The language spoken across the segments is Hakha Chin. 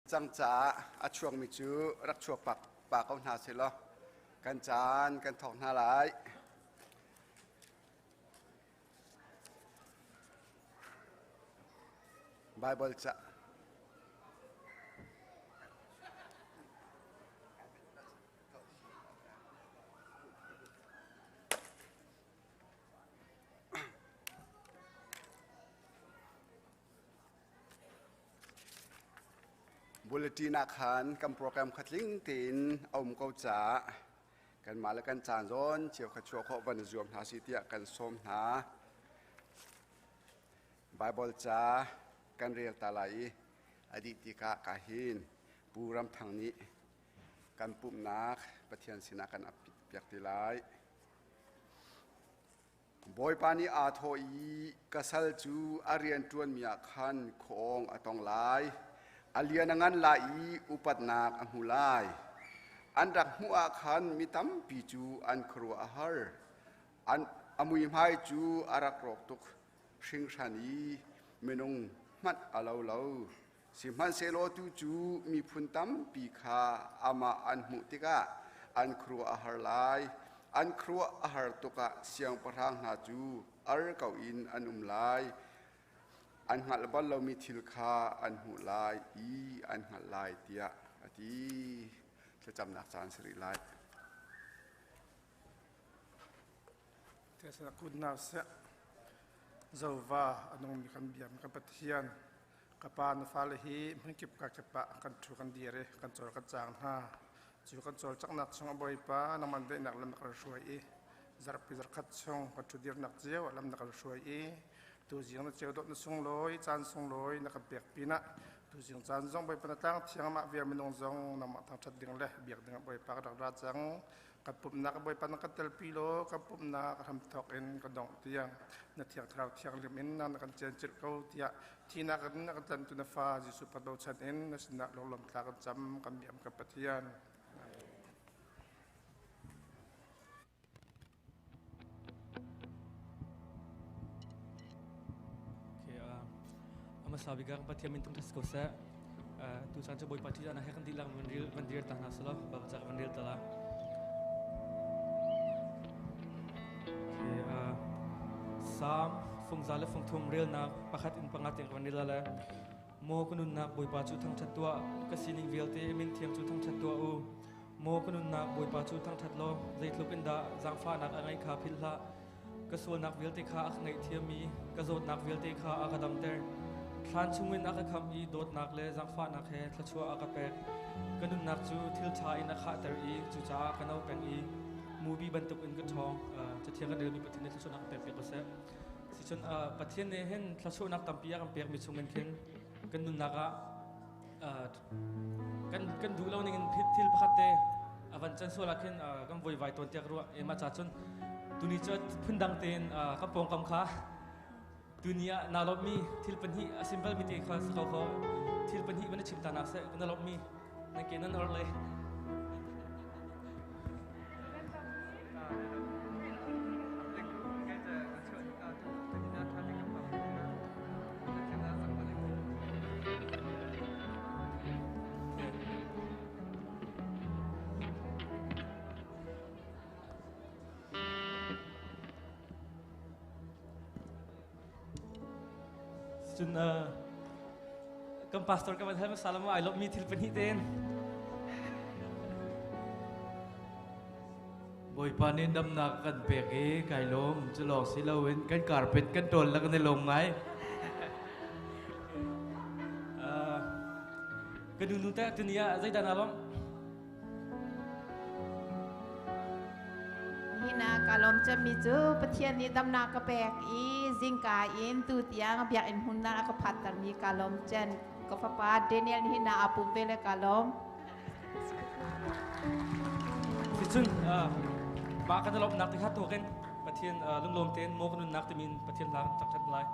Cang caah a chuakmi cu rak chuak pa ko hna seh law kan caan kan thawk hna lai. Baibal ca Bulletin ah khan kan program kha tling tein a um ko caah kanmah le kan caan zawn cio kha chuah khawh van i zuam hna sih tiah kan sawm hna. Baibal ca kan rel ta lai i a dih tikah ka hin Pu Ram Thang nih kan pumhnak Pathian sinah kan ap piak ti lai. Bawipa nih aa thawh i ka sal cu a rian ṭuanmi ah khan khuaawng a tong lai. A lian a ngan lai i upatnak a hmu lai. An rak hmuh ah khan mi tampi cu an khuaruah a har. An, a muihmai cu a rak rawk tuk hringhran i minung hmanh a lo lo. Sihmanhsehlaw tu cu miphun tampi kha amah an hmuh tikah an khuaruah a har lai. An khuaruah a har tuk ah siangpahrang hna cu ar ko in an um lai. An hngalh bal lomi thil kha an hmuh lai i an hngalh lai tiah a ti. Thlacamnak caan si rih lai. Zova a nungmi kan biam kan Pathian Ka pa na fale hi hmunkip ka kip ah kan ṭhu kan dir i kan cawl kan caang hna. Cu kan cawlcanghnak chung a Bawipa nangmah daihnak lam na kan hruai i zarhpi zarhkhat chung kan ṭhudirnak cio lam na kan hruai i tuzing na ceu dawt na sunglawi caan sunglawi na kan pek pinah tuzing caan zong Bawipa na tlang thiang amah vial minung zong nangmah thangṭhat ding le biak ding ah Bawipa ka rak ra cang. Kan pumhnak Bawipa na kan telpi law kan pumhnak hramthawk in kan dongh tiang na thiang thlarau thianghlim in na kan cencilh ko tiah thinak in na kan tlantu na fa Jesuh pa bochan in na sinah lunglawm thla kan cam kan biam kan Pathian. Okay, hmasa bik ah Pathian min thangṭhat si ko seh. Tu caan cu Bawipa ṭihzahnak he kan dihlak van ril van dir ta hna selaw Baibal ca van rel ta la. Okay, Psalm fungza le fungthum relnak pakhat in panga tiang van rel la. Maw ka nunnak Bawipa cu thangṭhat tuah, ka sining vialte min thiang cu thangṭhat tuah u. Maw ka nunnak Bawipa cu thangṭhat law zeitluk in dah zaangfahnak a ngeih kha philh hlah. Ka sualnak vialte kha a ka ngaihthiam i ka zawtnak vialte kha a ka damter. Thlan chungin a ka khamh i dawtnak le zaangfahnak he thluachuah a ka pek. Ka nunnak cu thil ṭha in a khahter i cucaah ka no peng i mubi bantukin ka ṭhawng. Cathiang kan relmi Pathian nih thluachuahnak kan pek piak ko seh. Sicun Pathian nih hin thluachuahnak tampi a kan pekmi chungin khin kan nunnak ah kan duh lo ning in thil pakhat te a van can sual ah khin kan voivai tawn tiah ka ruah. Mah ca cun tuni cu phundang tein kan pawngkam kha tuni ah naa lawmhmi thil pahnih a simple mi te kha si ko kho thil pahnih van i chim ta nak seh na lawmhmi nan ke nan or le Cun kan pastor ka van hal hmasa lam ai lawmhmi thil pahnih tein Bawipa nih damnak kan pek i kai lawm cu lawng si loin kan carpet kan ṭawl la kan i lawm ngai. Ka nunu te tuni ah zeidah naa lawmh? Hina ka lawm cemmi cu Pathian nih damnak ka pek i zingka in tu tiang biakinn hmun a ka phattermi ka lawm cen. Ka fapa Daniel nih hina aa pum ve le ka lawm. Sicun mah kan lawmhnak te kha tuak in Pathian lunglawm tein maw ka nunnak timin Pathian hla kan sak ṭhan lai.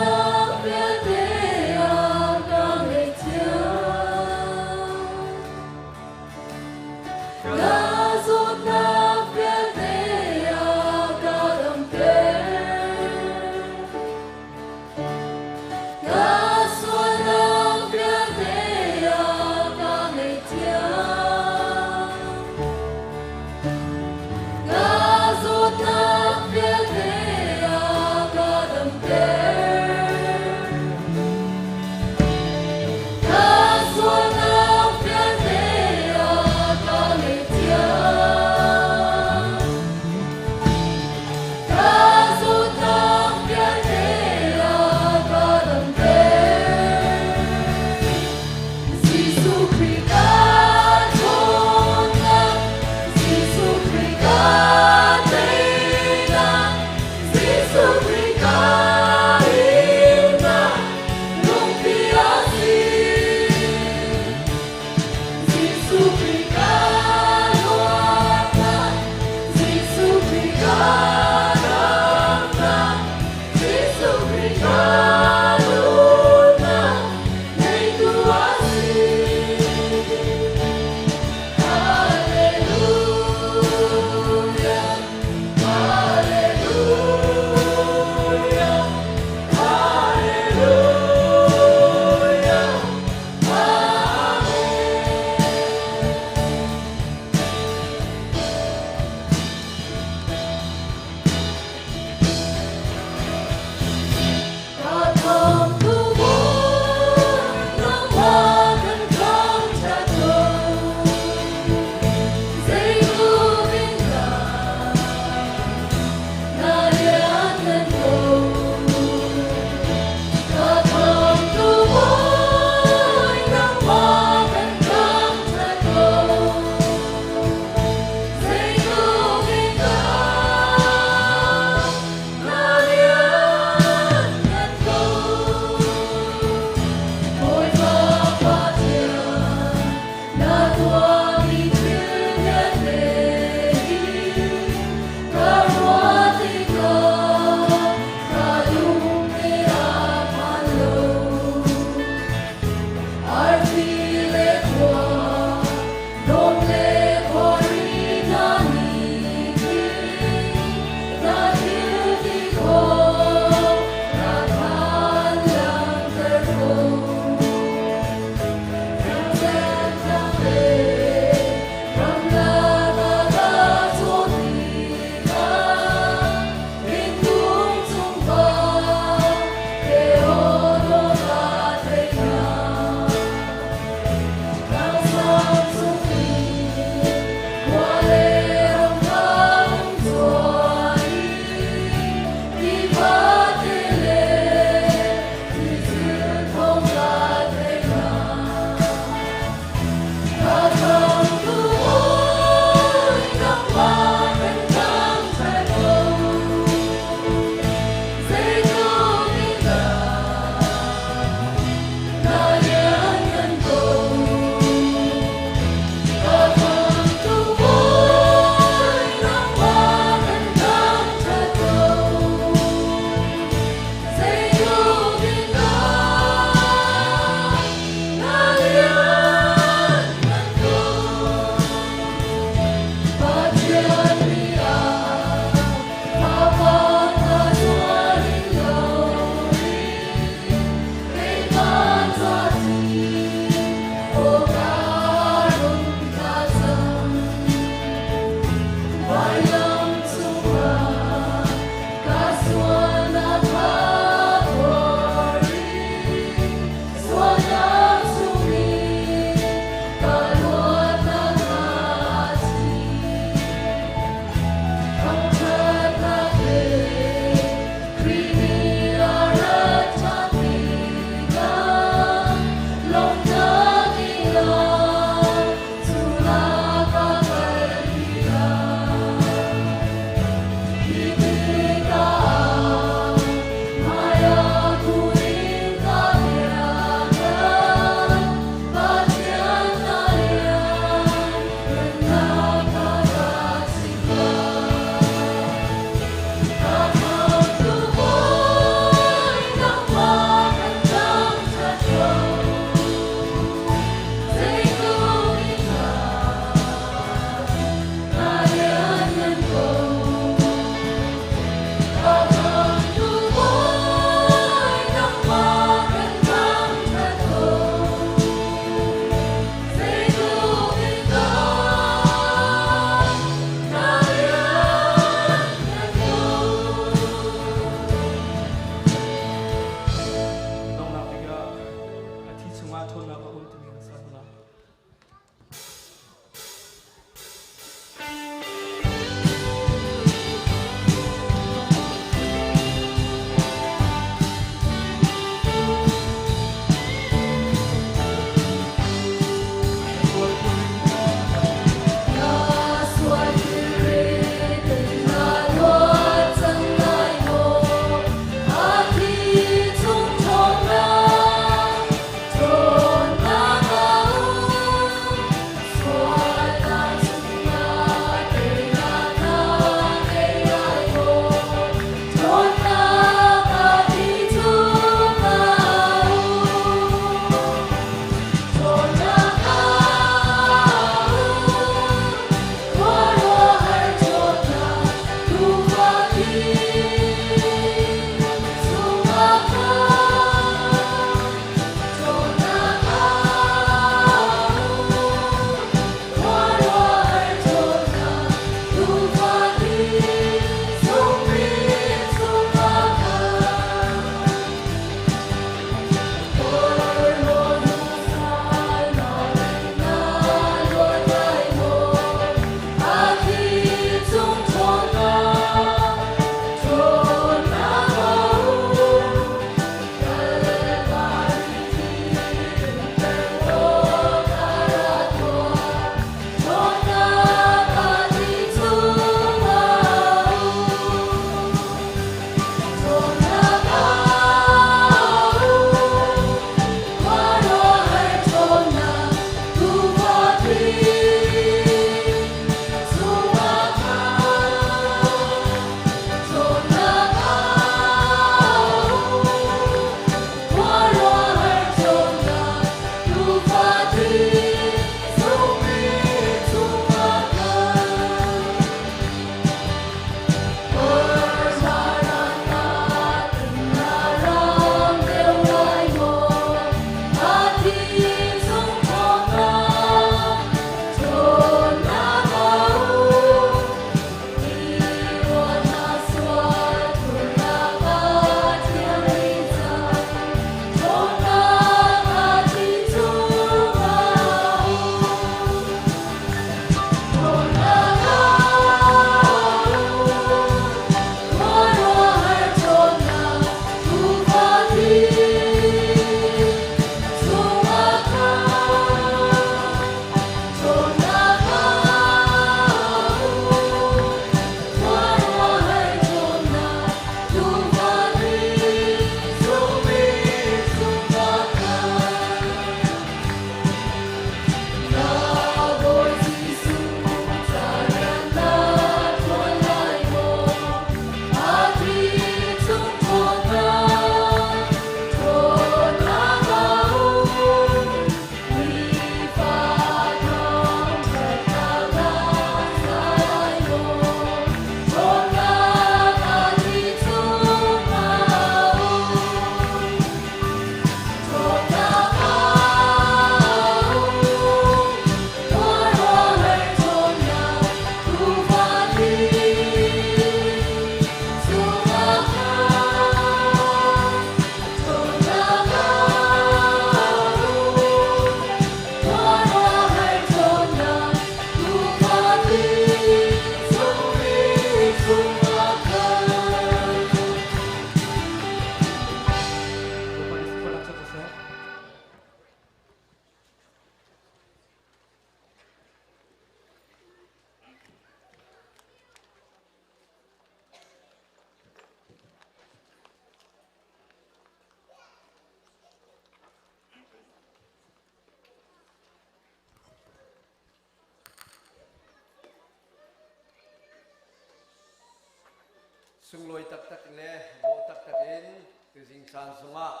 Sunglawi taktak le dawh taktak in tuzing caan zongah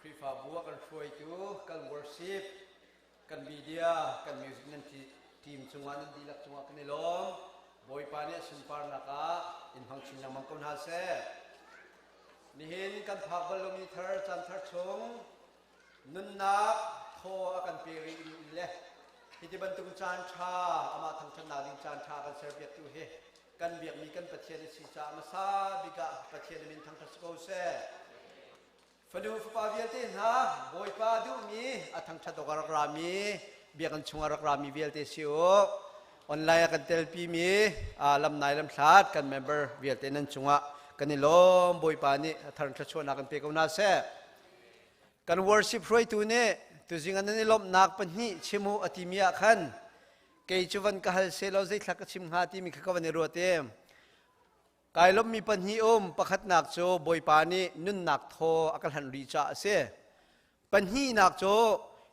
Khrihfabu a kan hruaitu kan worship, kan media, kan music nan team cungah nan dihlak cungah kan i lawm. Bawipa nih a sunparnak ah in hmang chin lengmang ko hna seh. Nihin kan phak bal lomi thar caan thar chung nunnak thaw a kan pe rih mi le hiti bantuk caan ṭha amah thangṭhatnak ding caan ṭha kan serpiaktu hi kan biakmi kan Pathian a si caah hmasa bik ah Pathian min thangṭhat si ko seh. Fanu fapa vialte hna Bawipa duhmi a thangṭhat awk a rak rami biakinn chung a rak rami vialte si u. Online a kan telpimi lamnai lamhlat kan member vialte nan cungah kan i lawm. Bawipa nih a thar thluachuahnak kan pe ko hna seh. Kan worship hruaitu nih tuzing an i lawmhnak pahnih chim u a timi ah khan kei cu van ka hal seh law zeithla ka chim hnga timi kha ka van i ruat i kai lawmhmi pahnih um. Pakhatnak cu Bawipa nih nunnak thaw a ka hlanh rih caah a si. Pahnihnak cu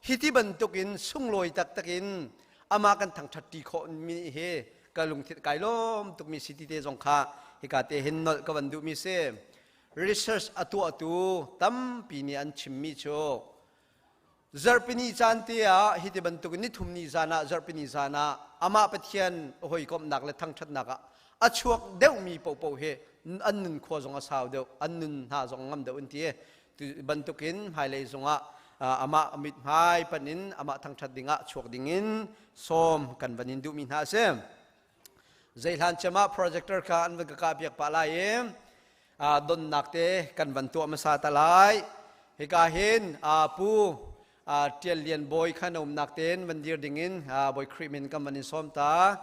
hiti bantukin sunglawi taktak in amah kan thangṭhat ṭi khawh mi hi ka lungthin kai lawm tukmi si ti te zong kha hika te hin nolh ka van duhmi si. Research a tuahtu tampi nih an chimmi cu zarhpini caan te ah hiti bantuk nithum ni zan ah, zarhpini zan ah amah Pathian hawikomhnak le thangṭhatnak ah a chuak deuhmi paohpaoh hi an nun khua zong a sau deuh, an nun hna zong ngam deuh an ti. Bantukin hmailei zongah amah mithmai pan in amah thangṭhat dingah chuak dingin sawm kan van in duhmi hna a si. Zeihlan cem ah projector kha an van ka kah piak pah lai i donnak te kan van tuah hmasa ta lai. Hika hin pu Tial Lian Bawi kha na umnak tein van dir dingin Bawi Khrih min kan van in sawm ta.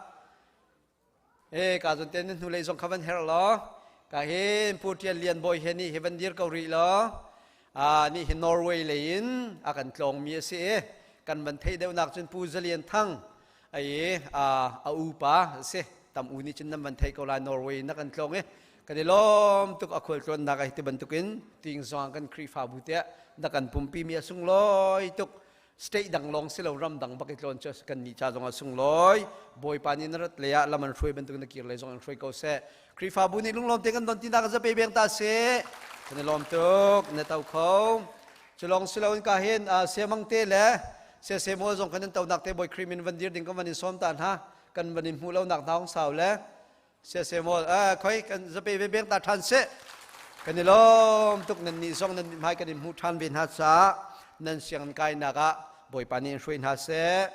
E ka zon ten hnulei zong kha van her law ka hin pu Tial Lian Bawi he nih hi van dir ko rih law. Ni hi Norway lei in a kan tlawng mi a si i kan van theih deuhnak cun Pu Zalian Thang ai a upa si. Tam u nih cun nan van theih ko lai. Norway na kan tlawng i kan i lawm tuk. A khual tlawnnak ai ti bantukin ting zong kan Khrihfabu te na kan pumpi mi a sunglawi tuk. State dang lawng si lo, ram dang bak i tlawn cu kan ni ca zong a sunglawi. Bawipa nih na rat le ah lam an hruai bantuk na kir le zong an hruai ko seh. Khrihfabu nih lunglawm te kan don ti nak zape beng ta seh. Kan i lawm tuk na to kho. Culong siloin ka hin siamang te le se se mo zong kan in to nak te Bawi Khrih min van dir ding kan van in sawm ta hna. Kan van in hmuh lo nak hna hong sau le se se mo khoi kan zape ve beng ta than se. Kan i lawm tuk. Nan nih zong nan hmai kan in hmuh than ve hna caah nan siang kai nak ah Bawipa nih in hruai hna seh.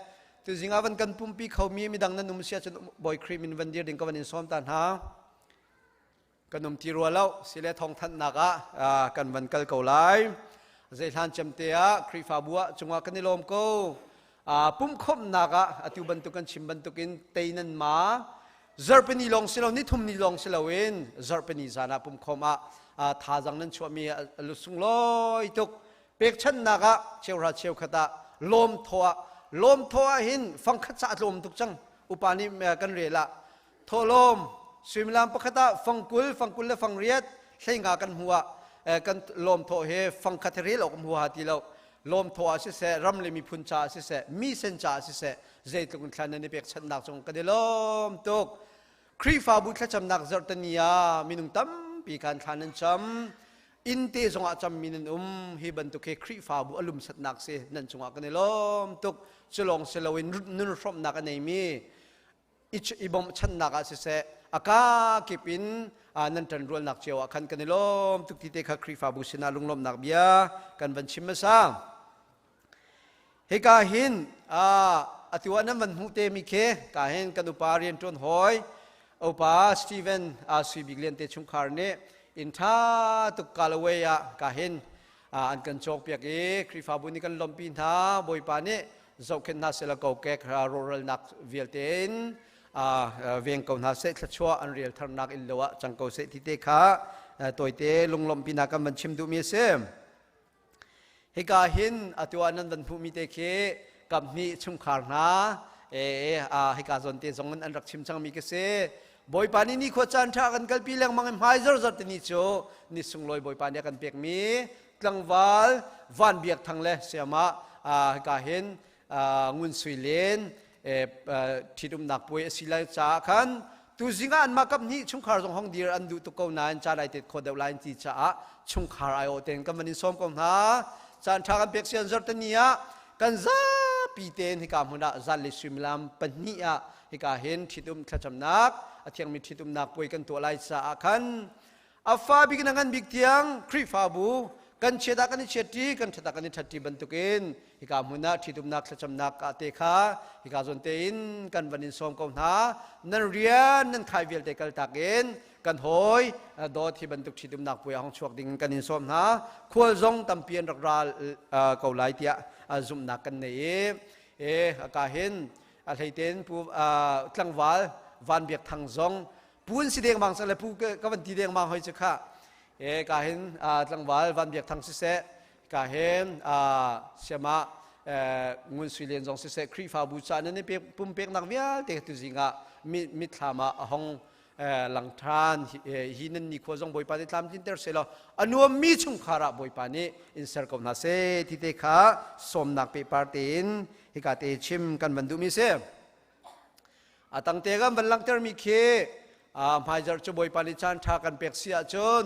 Tuzing ah van kan pumpi khomi midang nan um sia cun Bawi Khrih min van dir ding ka van in sawm ta hna. Kan um ti rua lo sile thawngthanhnak ah kan van kal ko lai. Zeihlan cemte ah Khrihfabu ah cungah kan i lawm ko. Pumkhawmhnak ah atu bantuk kan chim bantukin teinan ma zarhpini lawng si lo, nithum ni lawng si loin zarhpini zan ah pumkhawm ah thazang nan chuahmi sunglawi tuk. Pekchanhnak ah cheuhra cheukhat ah lawm thaw ah, lawm thaw ah hin fangkhat ca a tlawm tuk cang. Upa nih kan rel ah thawhlawm suimilam pakhat ah fangkul, fangkul le fangriat hleinga kan hmu ah kan lawm thawh he fangkhat rel awk hmu ha ti lo. Lawm thaw ah siseh, ram le miphun caah siseh, mi sen caah siseh, zeitluk in thlan nan i pekchanhnak cung kan i lawm tuk. Khrihfabu thlacamnak zarhtani ah minung tampi khan thlan nan cam, inn te zongah cammi nan um. Hi bantuk hi Khrihfabu a lumsatnak si. Nan cungah kan i lawm tuk. Culawng si loin nun hrawmhnak a neimi i bawmhchanhnak ah siseh, a ka kip in nan ṭanrualnak cio ah khan kan i lawm tuk ti te kha Khrihfabu sinah lunglawmhnak bia kan van chim hmasa. Hika hin atu ah nan van hmuh te mi khi ka hin kan upa rianṭuan hawi upa Steven Sui Bik Lian te chungkhar nih inn ṭha tuk Kalaway ah ka hin an kan cawkpiak i Khrihfabu nih kan lawmhpi hna. Bawipa nih zohkhenh hna seh law kokek rawhralnak vialte in veng ko hna seh, thluachuah an rial tharnak inn lo ah cang ko seh ti te kha tawite lunglawmhpinak kan van chim duhmi a si. Hika hin atu ah nan van hmuhmi te khi kamhnih chungkhar hna hika zawn te zong in an rak chim cangmi ka si. Bawipa nih nikhua caan ṭha kan kalpi lengmang i hmai zarzar tini cu ni sunglawi Bawipa nih a kan pekmi tlangval Van Biak Thang le sayamah hika hin Ngun Sui Len ṭhitumnak puai a si lai caah khan. Tu zingah anmah kap hnih chungkhar zong hong dir an duh tuk ko nain caan ai tet kho deuh lai ti caah chungkhar ai awh tein kan van in sawm ko hna. Caan ṭha kan pek sian zarhteni ah kan zapi tein hika hmun ah zan le suimilam pahnih ah hika hin ṭhitum thlacamnak a thiangmi ṭhitumnak puai kan tuah lai caah khan a fa bik in a ngan bik tiang Khrihfabu kan chiat ah kan i chiatṭi kan ṭhat ah kan i ṭhatṭi bantukin hika hmun ah ṭhitumnak thlacamnak ah te kha hika zawn tein kan van in sawm ko hna. Nan rian nan khai vialte kaltak in kan hawi dawt hi bantuk ṭhitumnak puai a hong chuak ding kan in sawm hna. Khual zong tampi an rak ral ko lai tiah zumhnak kan nei i e ka hin a hleiten pu tlangval Van Biak Thang zong pu an si dengmang cang le pu ka van ti dengmang hoi cu kha e ka hin tlangval Van Biak Thang siseh, ka hin siama Ngun Sui Len zong siseh, Khrihfabu ca nan i pumpeknak vialte tu zingah mitthlam ah a hong lang ṭhan. Hi nan ni khua zong Bawipa nih tlamtlinter seh law a nuammi chungkhar ah Bawipa nih in ser ko hna seh ti te kha sawmnak pehpar tein hika te chim kan van duhmi si. A tangte kan van langhtermi khi hmaizarh cu Bawipa nih caan ṭha kan pek si ahcun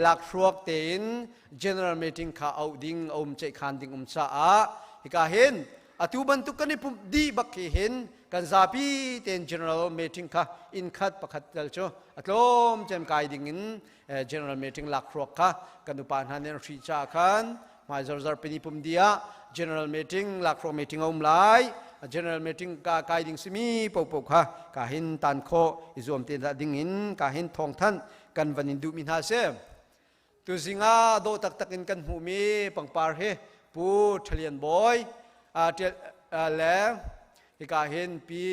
lakhruak tein general meeting kha auh ding a um, ceihkhan ding um caah hika hin atu bantuk kan i pumh dih bak khi hin kan zapi tein general meeting kha inn khat pakhat tel cu a tlawm cem kai ding in general meeting lakhruak kha kan upa hna nih an hrih caah khan hmai zarzar pini pum dia general meeting lakhruak meeting a um lai. General meeting ka kai ding simi popo kha ka hin tan kho i zuam te ding in ka hin thawng than kan van in duhmi hna si. Tuzing ah dawh taktak in kan hmuhmi pangpar hi Pu Ṭhalian Bawi le hika hin Pi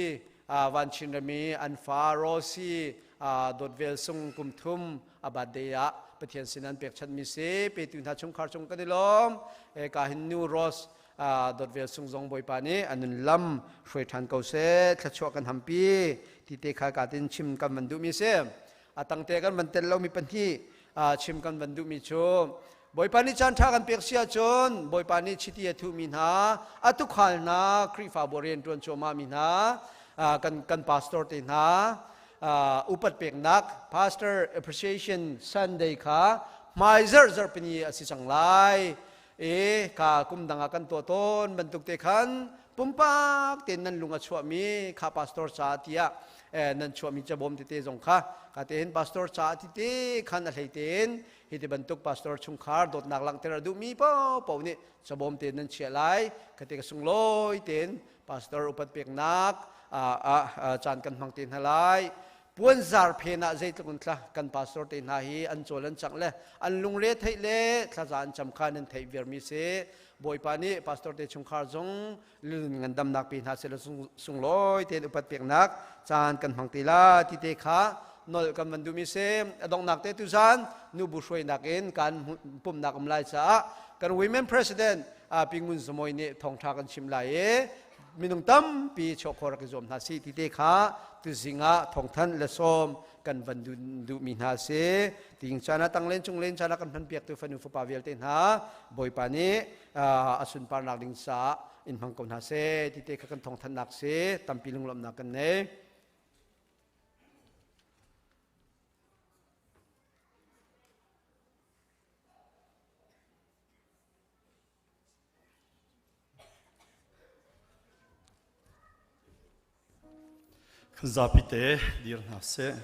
Van Chin Rami an fa Rosie Dawtvel Sung kum thum a birthday ah Pathian sin an pekchanhmi si. Petu hna chungkhar cung kan i lawm. Ka hin nu Rose Dawtvel Sung zong Bawipa nih a nun lam hruai ṭhan ko seh, thluachuah kan hampi ti te kha ka tin chim kan van duhmi si. A tangte kan van tel lomi pahnih chim kan van duhmi cu Bawipa nih caan ṭha kan pek si ahcun Bawipa nih chiti a thuhmi hna, a tukhal hna, Khrihfabu rian ṭuan cuahmahmi hna, kan kan pastor te hna upat peknak Pastor Appreciation Sunday kha hmai zarh zarhpini a si cang lai e. Ka kum dang ah kan tuah tawn bantuk te khan pumpak tein nan lung a chuahmi kha pastor ca tiah nan chuahmi cabawm tete zong kha ka tein pastor ca tete khan a hlei tein hi ti bantuk pastor chungkhar dawtnak langhter a duhmi paohpaoh nih cabawm tein nan chiah lai. Ka te ka sunglawi tein pastor upat peknak caan kan hmang te hna lai. Puanzar phen ah zeitluk in thla kan pastor te hna hi an cawl an cangh le an lungre theih le thlaza an cam kha nan theih viarmi si. Bawipa nih pastor te chungkhar zong lun ngandamnak pe hna seh sunglawi tein upat peknak caan kan hmang te la ti te kha nol kan van duhmi si. A donghnak te tuzan nubu hruainak in kan pumnak um lai caah kan women president Pi Ngun Zamoy nih thawngtha kan chim lai i minung tampi chuah rak i zuam hna si ti te kha tuzing ah thawngthanh le sawm kan van duhmi hna si. Ting caan ah tanglen cunglen caan ah kan hman piak tu fanu fapa vialte hna Bawipa nih a sunparnak ding caah in hmang ko hna seh ti te kha kan thawngthanhnak si. Tampi lunglawmhnak kan nei. Zapi te dir hna seh.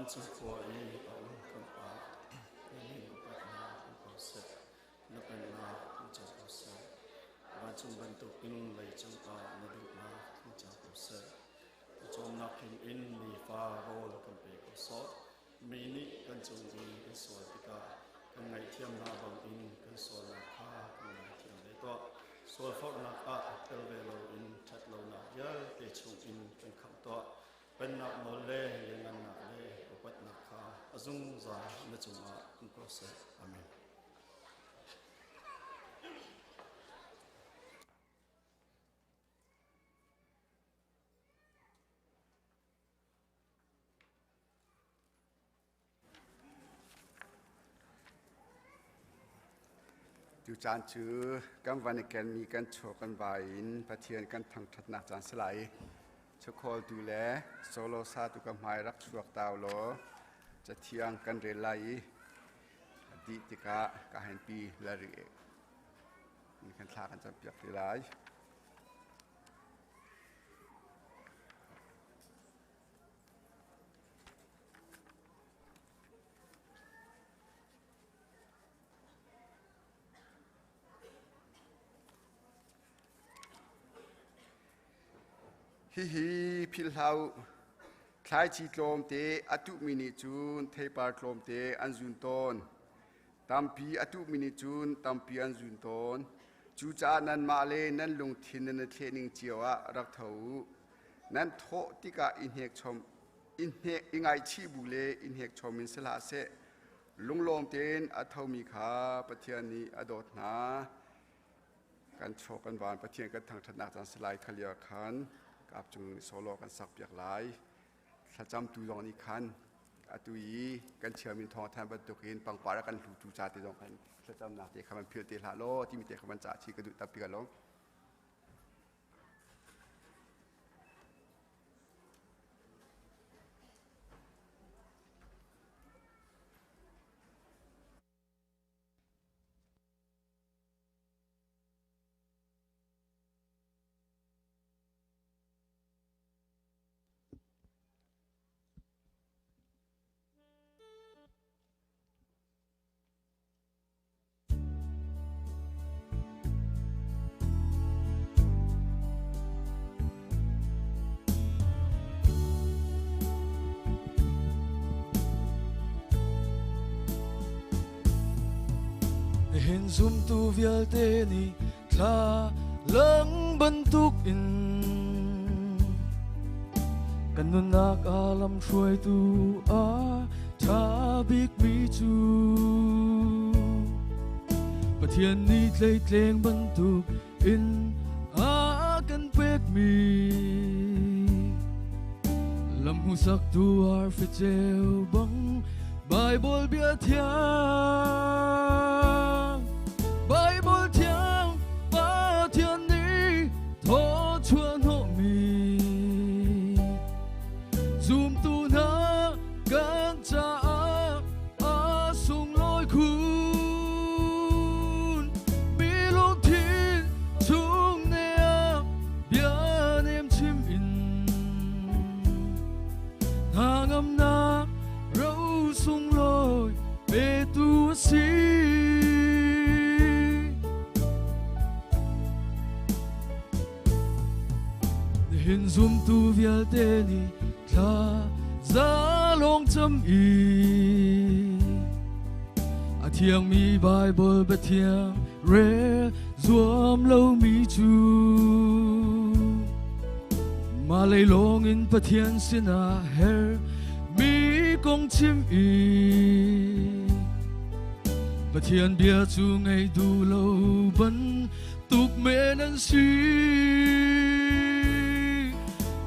Vancung khua i a um kan Pa, na min upatnak um ko seh, na pennak um cang ko seh. Vancung bantukin leicung ah na duhnak tlung cang ko seh. Pawcawmnak in nifa rawl kan pe ko sawh. Mi nih kan cung i an sual tikah kan ngaihthiam hna bangin kan sualnak kha kan ngaithiam ve tuah. Sualforhnak ah tel ve loin ṭhatlonak vialte chungin kan khamh tuah. Pennak nawl le lianngannak le upatnak kha a zungzal na cungah um ko seh. Amen. Tu caan cu kan van i kenmi kan chaw kan vai in Pathian kan thangṭhatnak caan si lai. Chawkhawltu le solo satu ka hmai rak chuak tau law cathiang kan rel lai i a dih tikah ka henpi lari kan thla kan campiak te lai. Hihi philh hlah u. Thlaici tlawmte a tuhmi nih cun theipar tlawmte an zun tawn. Tampi a tuhmi nih cun tampi an zun tawn. Cucaah nanmah le nan lungthin nan i thlehning cio ah rak tho u. Nan thawh tikah i hnekchom i hnek i ngaihchih bu le i hnekchom in si hlah seh. Lunglawm tein a thomi kha Pathian nih a dawt hna. Kan chaw kan van Pathian kan thangṭhatnak caan si lai kha lio khan kap cung solo kan sak piak lai. Thlacamtu zong nih khan atu i kan chiami thawngthan bantukin pangpar a kan hlutu ca te zong khan thlacamnak te kha van philh te hlah law timi te kha van cah chih ka duh tampi ka lawm. Nihin zumtu vialte nih thla lang bantuk in kan Nunnak a lamhruaitu a ṭha bikmi cu Pathian nih tleitleng bantuk in a kan pekmi lam hmuhsaktu arfi ceu bang Baibal bia thiang Baibal thiang Pathian nih thawchuah hnawhmi zumtu hna kan caah a sunglawi khun. Mi lungthin chung ne ah bia nem chim in hnangamnak ro sunglawi petu a si. Nihin zumtu vialte nih thla za lawng cam i a thiangmi Baibal biathiang rel zuam lomi cu mah lei lawng in Pathian sinah her mi kong chim i Pathian bia cu ngei duh lo ban tuk men an si.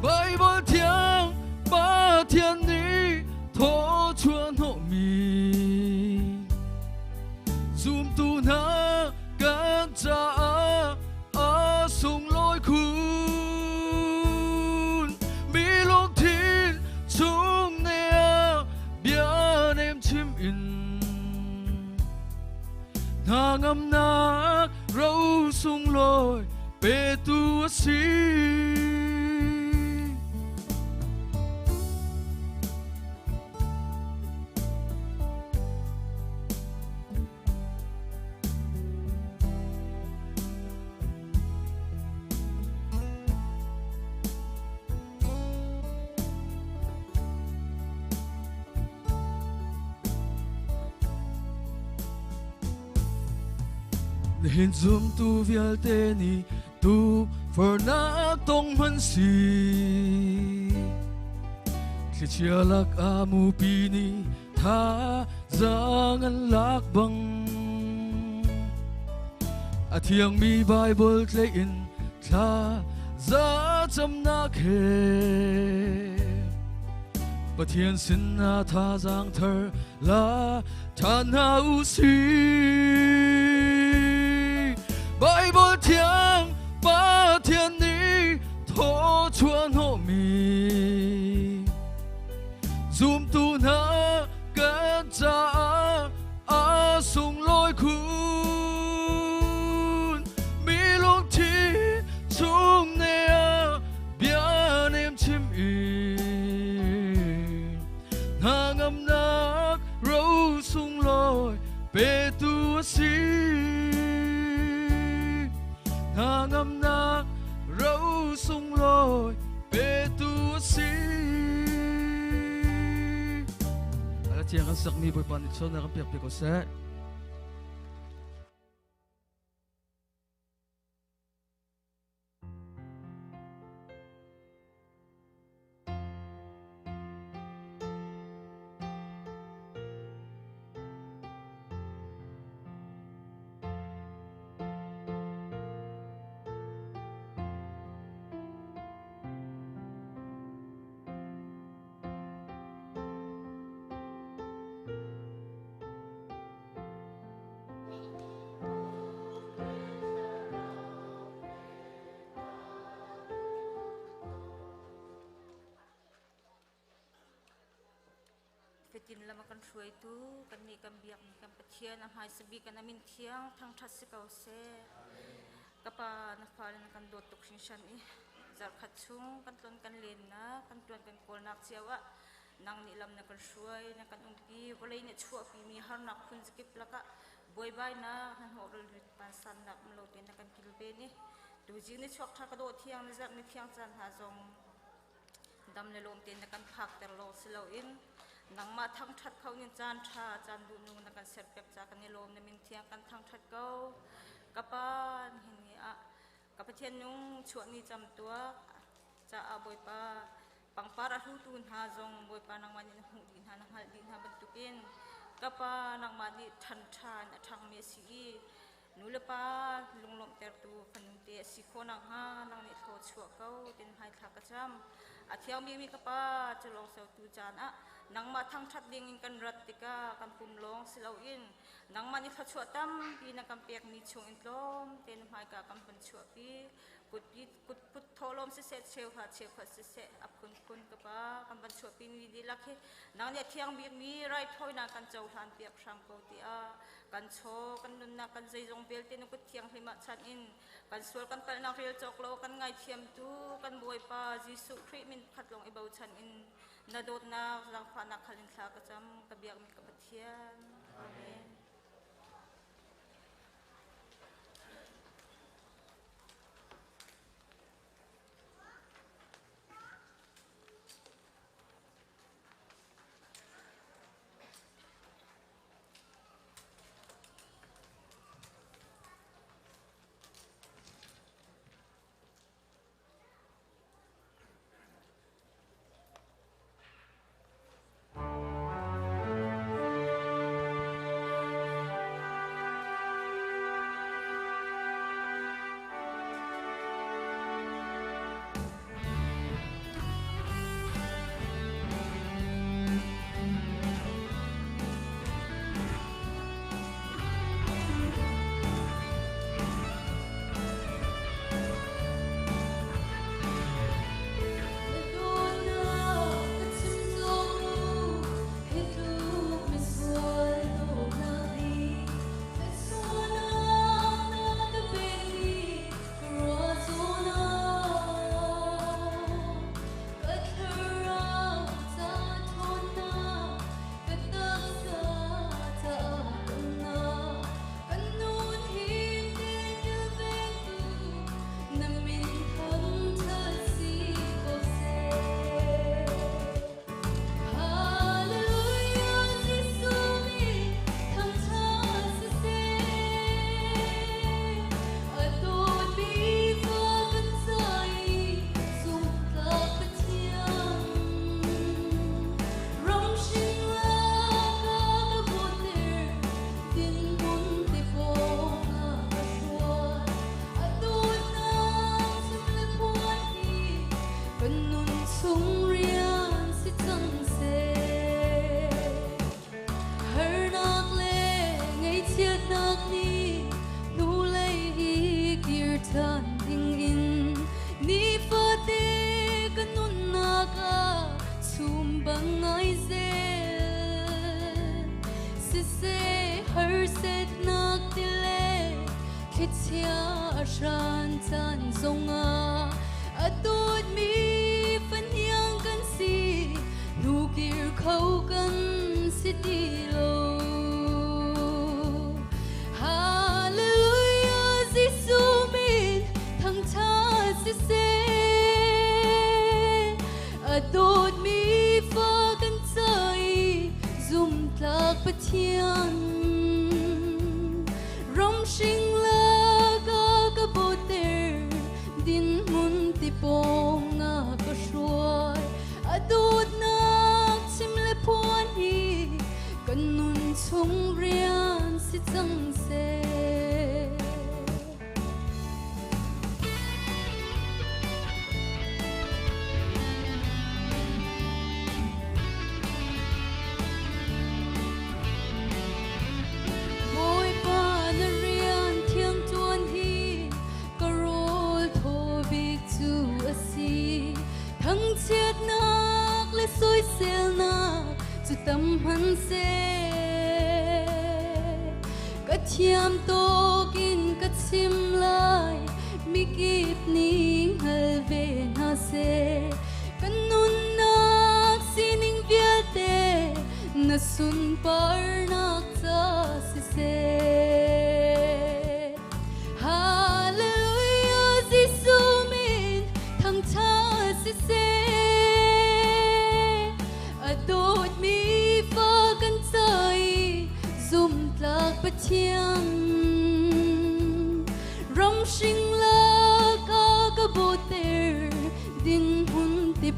Baibal thiang Pathian nih thawchuah hnawhmi zumtu hna kan caah a sunglawi khun. Mi lungthin chung ne ah bia nem chim in hnangamnak ro sunglawi petu a si. Nihin zumtu vialte nih tu fornak tong hman si. Thlichia lak ah mupi nih tha zaang an lak bang. A thiangmi Bible tleih in thla za camnak he Pathian sin ah thazaang thar la ṭhan hna u sih. Baibal thiang Pathian nih thawchuah hnawhmi zumtu hna kan caah a sunglawi khun. Mi lungthin chung ne ah bia nem chim i hnangamnak ro sunglawi petu a si. Hnangamnak ro sunglawi petu a si. Ala thiang kan sakmi Bawipa nih chawnnak kan pek piak ko seh. Fatin lam a kan hruaitu kannih kan biakmi kan Pathian a hmaisa bik kan amin thiang thangṭhat si ko seh. Ka pa na fale na kan dawt tuk hringhran i zarhkhat chung kan tlon kan lennak kan ṭuan kan kawlnak cio ah nang nih lam na kan hruai na kan umpi vawlei nih chuahpimi harnak phun zakip lakah buaibainak hnahnawh rilrit vansannak um lo tein na kan kilven i tuzing ni chuak ṭha ka dawh thiang ni zarh ni thiang caan hna zong dam le lawm tein na kan phakter lo si loin nangmah thangṭhat kho nin caan ṭha caan duhnung na kan serpiak ca kan i lawm na min thiang kan thangṭhat ko ka pa nihin ni ah ka Pathian nung chuah ni cam tuak caah Bawipa. Pangpar a hlutu hna zong Bawipa nangmah nih na hmuh dih hna, na hngalh dih hna bantukin ka Pa nangmah nih ṭhan ṭha in a ṭhangmi a si i nu le pa lunglawmhtertu fanu te a si khawh nakhnga nang nih thlaw chuah ko tin hmaithlak ka cam. A thiang bikmi ka Pa, cu lawng sotu caan ah nangmah thangṭhat ding in kan rat tikah kan pum lawng si loin nangmah nih thluachuah tampi na kan pekmi chung in tlawmte na hmaika kan van chuahpi. Kutpi kutput thawhlawm siseh cheuhra cheukhat siseh a phunphun ka pa kan van chuahpi mi dihlak hi nang nih a thiang bikmi raithawinak kan cohlan piak hram ko tiah kan chaw kan nunnak kan zeizong vialte na kut thianghlim ah chan in kan sual kan palhnak rel cawk lo kan ngaithiamtu kan Bawipa Jesuh Khrih min pakhat lawng i bochan in na dawtnak zaangfahnak khal in thla ka cam ka biakmi ka Pathian. Amen.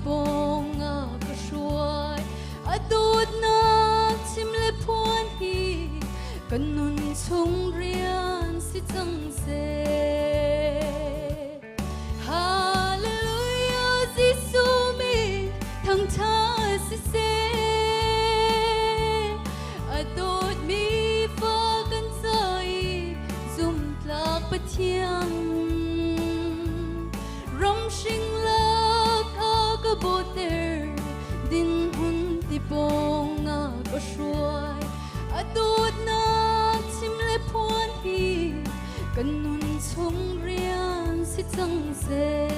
pawng a ka hruai. A dawtnak chim le phuan hi kan nun chung rian si cang seh. Hallelujah, Jesuh min thangṭhat siseh. A dawtmi fa kan ca i zumhtlak Pathian. Ramhring lak a ka bawhter, dinhmun tipawng a ka hruai. A dawtnak chim le phuan hi kan nun chung rian si cang seh.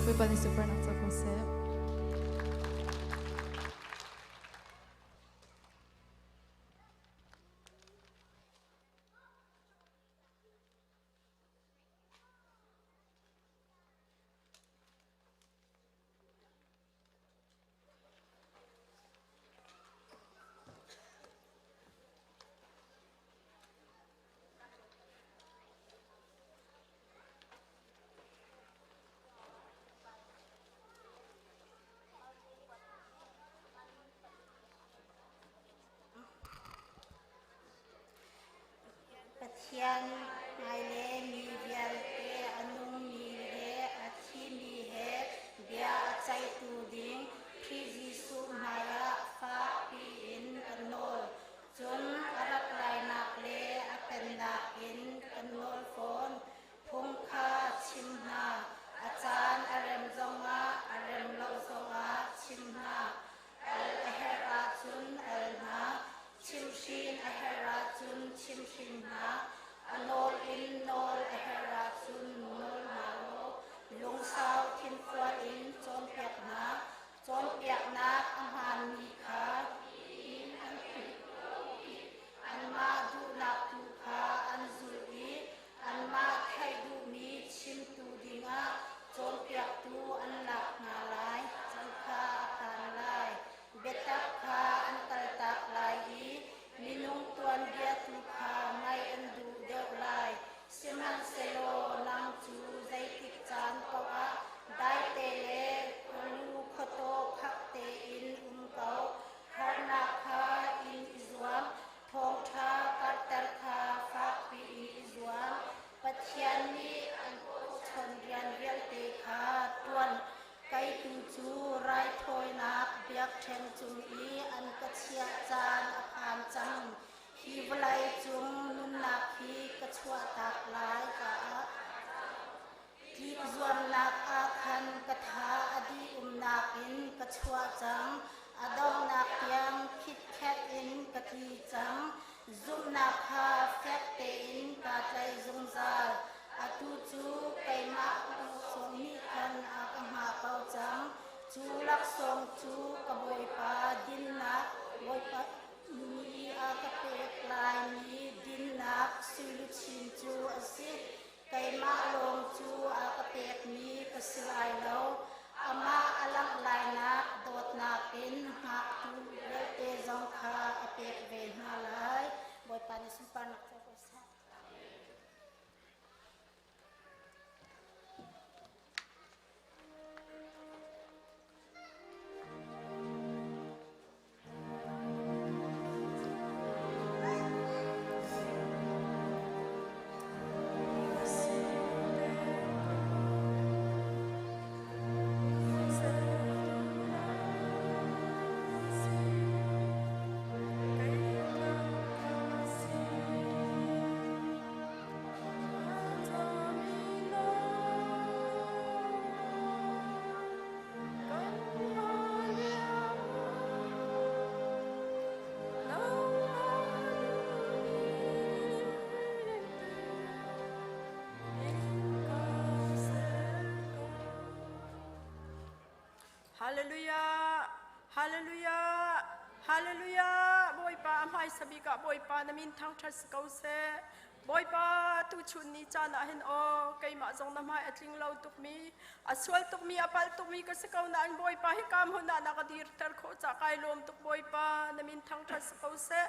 Bawipa nih sunparnak co ko seh. Pathian hmaile mi vialte a nungmi he a thimi he bia a ceihtu ding Khrih Jesuh hmaiah fakpi in kan nawl. Cun a rat lainak le a pennak in kan nawl fawn. Phung kha chim hna, a caan a rem zongah a rem lo zongah chim hna. Al a herh ahcun al hna, chimhhrin a herh ahcun chimhhrin hna, a nawl in nawl a herh ahcun nawl hna law lungsau thinfual in cawnpiak hna. Cawnpiaknak a hmaanmi kha anmah duhnak tu kha an zulh i anmah theih duhmi chimtu dingah cawnpiaktu an lak hna lai. Cu kha a phan lai. Biatak kha an kaltak lai i minung tuanbia tu kha ngaih an duh deuh lai. Sihmanhsehlaw nang cu zeitik caan paoh ah daite le khualu khuataw khak tein um ko. Harnak kha in i zuam, thawngṭha karhter kha fakpi in i zuam. Pathian nih an chawn rian vialte kha ṭuan. Kei tu cu raithawinak biakṭheng cung i an ka chiah caan a phan cang. Hi vawlei cung nunnak hi ka chuahtak lai caah tlik zuamnak ah khan ka tha a dih umnak in ka chuah cang. A donghnak tiang khitkhet in ka tli cang. Zumhnak kha fek tein kaa tlaih zungzal. Atu cu keimah laksawng nih khan a ka hngah ko cang. Cu laksawng cu ka Bawipa dinnak, Bawipa nih a ka pek laimi dinnak suiluchin cu a si. Keimah lawng cu a ka pekmi ka si lai lo. Amah a langh lainak dawtnak in hngaktu vialte zong kha a pek ve hna lai. Bawipa nih sunparnak co ko seh. Hallelujah! Hallelujah! Hallelujah! Bawipa a hmaisa bik ah Bawipa na min thangṭhat si ko seh. Bawipa, tuchun ni caan ah hin aw, keimah zong na hmai a tling lo tukmi, a sual tukmi, a palh tukmi ka si ko nain Bawipa hika hmun ah na ka dirter khawh ca kai lawm tuk Bawipa, na min thangṭhat si ko seh.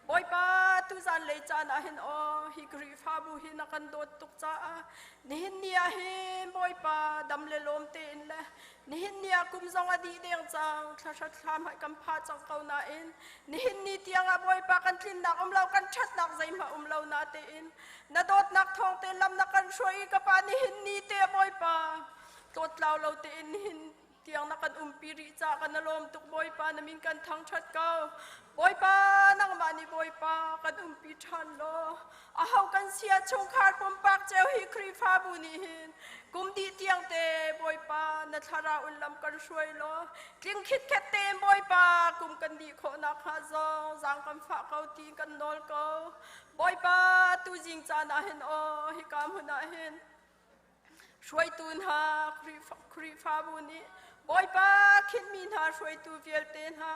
Bawipa, tuzan lei caan ah hin aw, hi Khrihfabu hi na kan dawt tuk caah nihin ni ah hin Bawipa dam le lawm tein le Nihin ni ah kum zong a dih deng cang, thlahra thlam hai kan pha cang ko nain nihin ni tiang ah Bawipa kan tlinnak um lo, kan ṭhatnak zeihmah um lo na tein na dawtnak thawng te lam na kan hruai i ka pa nihin ni te Bawipa tlawtlau lo tein nihin tiang na kan umpi rih ca kan lawm tuk Bawipa na min kan thangṭhat ko. Bawipa nangmah nih Bawipa kan umpi ṭhan law aho kan sia chungkhar pumpak cio hi Khrihfabu nih hin kum dih tiang te Bawipa na thlarau in lam kan hruai law tling khitkhet tein Bawipa kum kan dih khawh nakhnga zong zaang kan fah ko ti kan nawl ko. Bawipa tuzing caan ah hin aw hika hmun ah hin Hruaitu hna Khrihfabu nih Bawipa khinhmi hna hruaitu vialte hna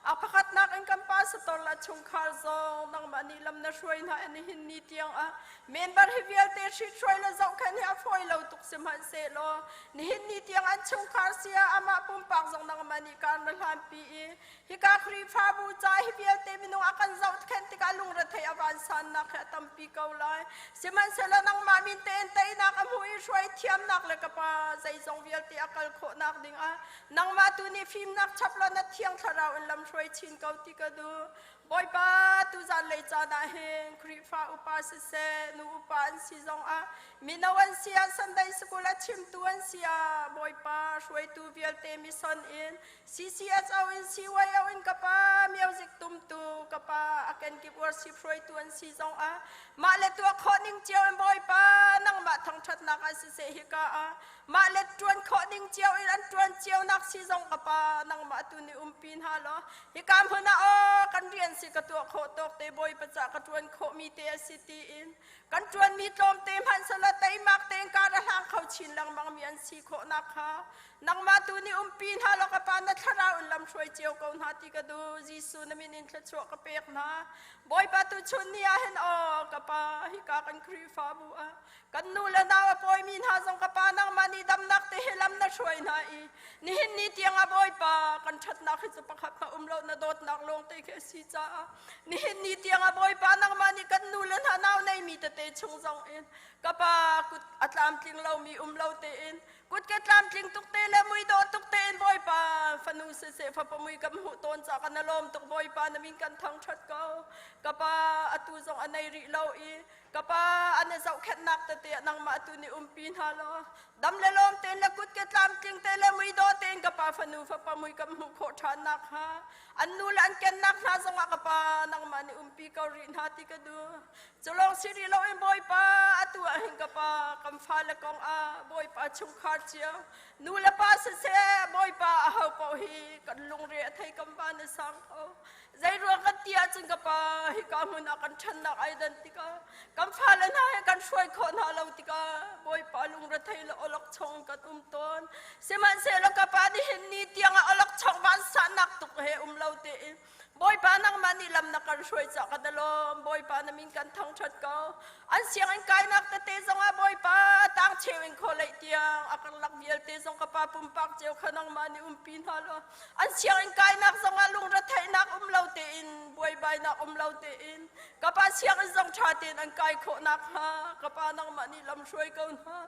a pakhatnak in kan pastor le chungkhar zong nangmah nih lam na hruai hna i nihin ni tiang ah member hi vialte hruai le zohkhenh hi a fawi lo tuk sihmanhsehlaw nihin ni tiang an chungkhar sia amah pumpak zong nangmah nih kaan na hlanpi i Hika Khrihfabu ca hi vialte minung a kan zohkhenh tikah lungrethei a vansannak hi a tampi ko lai. Sihmanhsehlaw nangmah min tein teinak a hmu i hruai thiamnak le ka Pa zeizong vialte a kal khawhnak dingah nangmah tu nih fimnak chap law na thiang thlarau in lam hruai chin ko ti ka duh. Bawipa, tuzan lei caan ah hin Khrihfa upa siseh, nu upa an si zongah, mino an si ah, Sunday School a chimtu an si ah, Bawipa hruaitu vialte mission in CCSO in CYO in ka pa music tumtu ka pa a kenkip worship hruaitu an si zong ah mah le tuah khawh ning cio in Bawipa nangmah thangṭhatnak ah siseh hika ah mah le ṭuan khawh ning cio in an ṭuan cio nak si zong ka pa nangmah tu nih umpi hna law hika hmun ah aw kan rian si ka tuah khawh tawk te Bawipa ca ka ṭuan khawh mi te a si tiin Kan ṭuanmi tlawmte hmanh selaw teimak tein kar a hlang kho chin lengmang mi an si khawhnak kha nangmah tu nih umpi hna law ka Pa na thlarau in lamhruai cio ko hna ti ka duh. Jesuh na min in thluachuah ka pek hna. Bawipa tuchun ni ah hin aw ka Pa hika kan Khrihfabu ah kan nu le nau a pawimi hna zong ka Pa nangmah nih damnak te he lam na hruai hna i nihin ni tiang ah Bawipa kan ṭhatnak hi cu pakhat hmanh um lo na dawtnak lawng te khi a si caah Nihin ni tiangah Bawipa nangmah nih kan nu le hna nau neimi tete chung zong in ka pa kut a tlamtling lomi um lo tein kut ke tlamtling tuk te le mui dawh tuk tein Bawipa fanu siseh fapa mui kan hmuh tawn ca kan lawm tuk Bawipa na min kan thangṭhat ko ka pa atu zong a nei rih lo i Ka pa an i zohkhenhnak tete ah nangmah tu nih umpi hna law dam le lawm tein le kut ke tlamtling te le muidawh tein ka pa fanu fapa mui kan hmuh khawh ṭhan nakhnga an nu le an kennak hna zongah ka pa nangmah nih umpi ko rih hna ti ka duh. Cu lawng si rih loin Bawipa atu ah hin ka pa kan fale kong ah Bawipa chungkhar cio nu le pa siseh Bawipa aho paoh hi kan lungre a thei kan van a sang ko. Zeiruang kan ti ahcun ka pa hika hmun ah kan ṭhannak ai dan tikah kan fale hna he kan hruai khawh hna lo tikah Bawipa lungrethei le awlokchong kan um tawn. Sihmanhsehlaw ka pa nihin ni tiangah awlokchong vansahnak tuk he um lo tein Bawipa nangmah nih lam na kan hruai caah kan i lawm. Bawipa na min kan thangṭhat ko. An sianginn kainak tete zongah Bawipa tang cheu in khawleih tiang a karlak vialte zong ka pa pumpak cio kha nangmah nih umpi hna law An sianginn kainak zongah lungretheihnak um lo tein, buaibainak um lo tein, ka pa sianginn zong ṭha tein an kai khawh nakhnga ka pa nangmah nih lam hruai ko hna.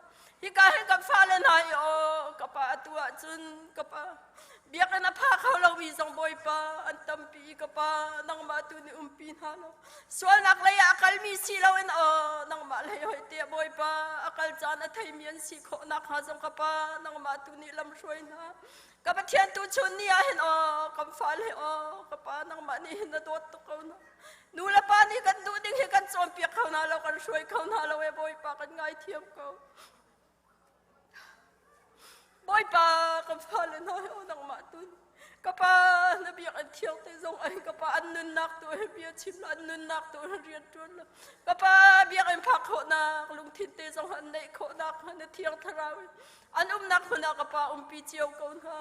Hika hin kan fale hna hi aw ka pa atu ahcun ka pa biakinn a pha kho lomi zong Bawipa an tampi i ka pa nangmah tu nih umpi hna law sualnak lei ah a kalmi si loin aw nangmah lei hoi tiah Bawipa a kal caan a theimi an si khawh nakhnga zong ka pa nangmah tu nih lam hruai hna. Ka Pathian tu chun ni ah hin aw kan fale aw ka pa nangmah nih hin na dawt tuk ko na. Nu le pa nih kan duh ding hi kan cawnpiak kho hna lo kan hruai kho hna lo e Bawipa kan ngaithiam ko. Bawipa kan fale hna hi aw nangmah tu ka pa na biak an thiang te zong ai ka pa an nunnak tu he bia chim la an nunnak tu he rian tuan la ka pa biakinn phak khawhnak lungthin te zong an neih khawhnak na thiang thlarau An umnak hmun ah ka pa umpi cio ko hna.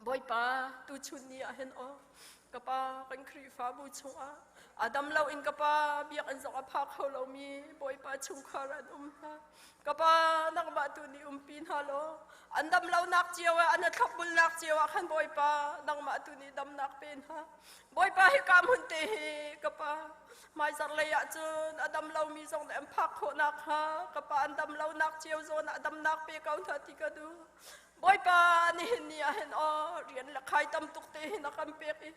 Bawipa, tuchun ni ah hin aw, ka pa kan Khrihfabu chungah a dam lo in ka pa biakinn zong a phak kho lomi Bawipa chungkhar an um hna. Ka pa nangmah tu nih umpi hna law an dam lonak cio ah an thlopbulnak cio ah khan Bawipa nangmah tu nih damnak pe hna. Bawipa hika hmun te hi ka pa hmaizarh lei ah cun a dam lomi zong nih an phak khawh nakhnga ka pa an dam lonak cio zawn ah damnak pe ko hna ti ka duh. Bawipa nihin ni ah hin aw rian le khai tam tuk te hin a kan pek i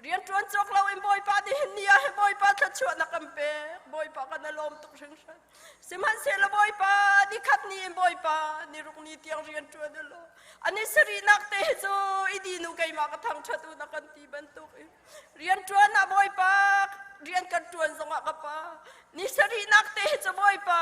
rian ṭuan cawk lo in Bawipa nihin ni ah hin Bawipa thluachuah na kan pek Bawipa kan i lawm tuk hringhran sihmanhsehlaw Bawipa ni khat ni in Bawipa ni ruk ni tiang rian ṭuan u law ani sarihnak te hi cu i dinu keimah ka thangṭhat u na kan ti bantuk in rian ṭuan ah Bawipa rian kan ṭuan zongah ka pa ni sarihnak te hi cu Bawipa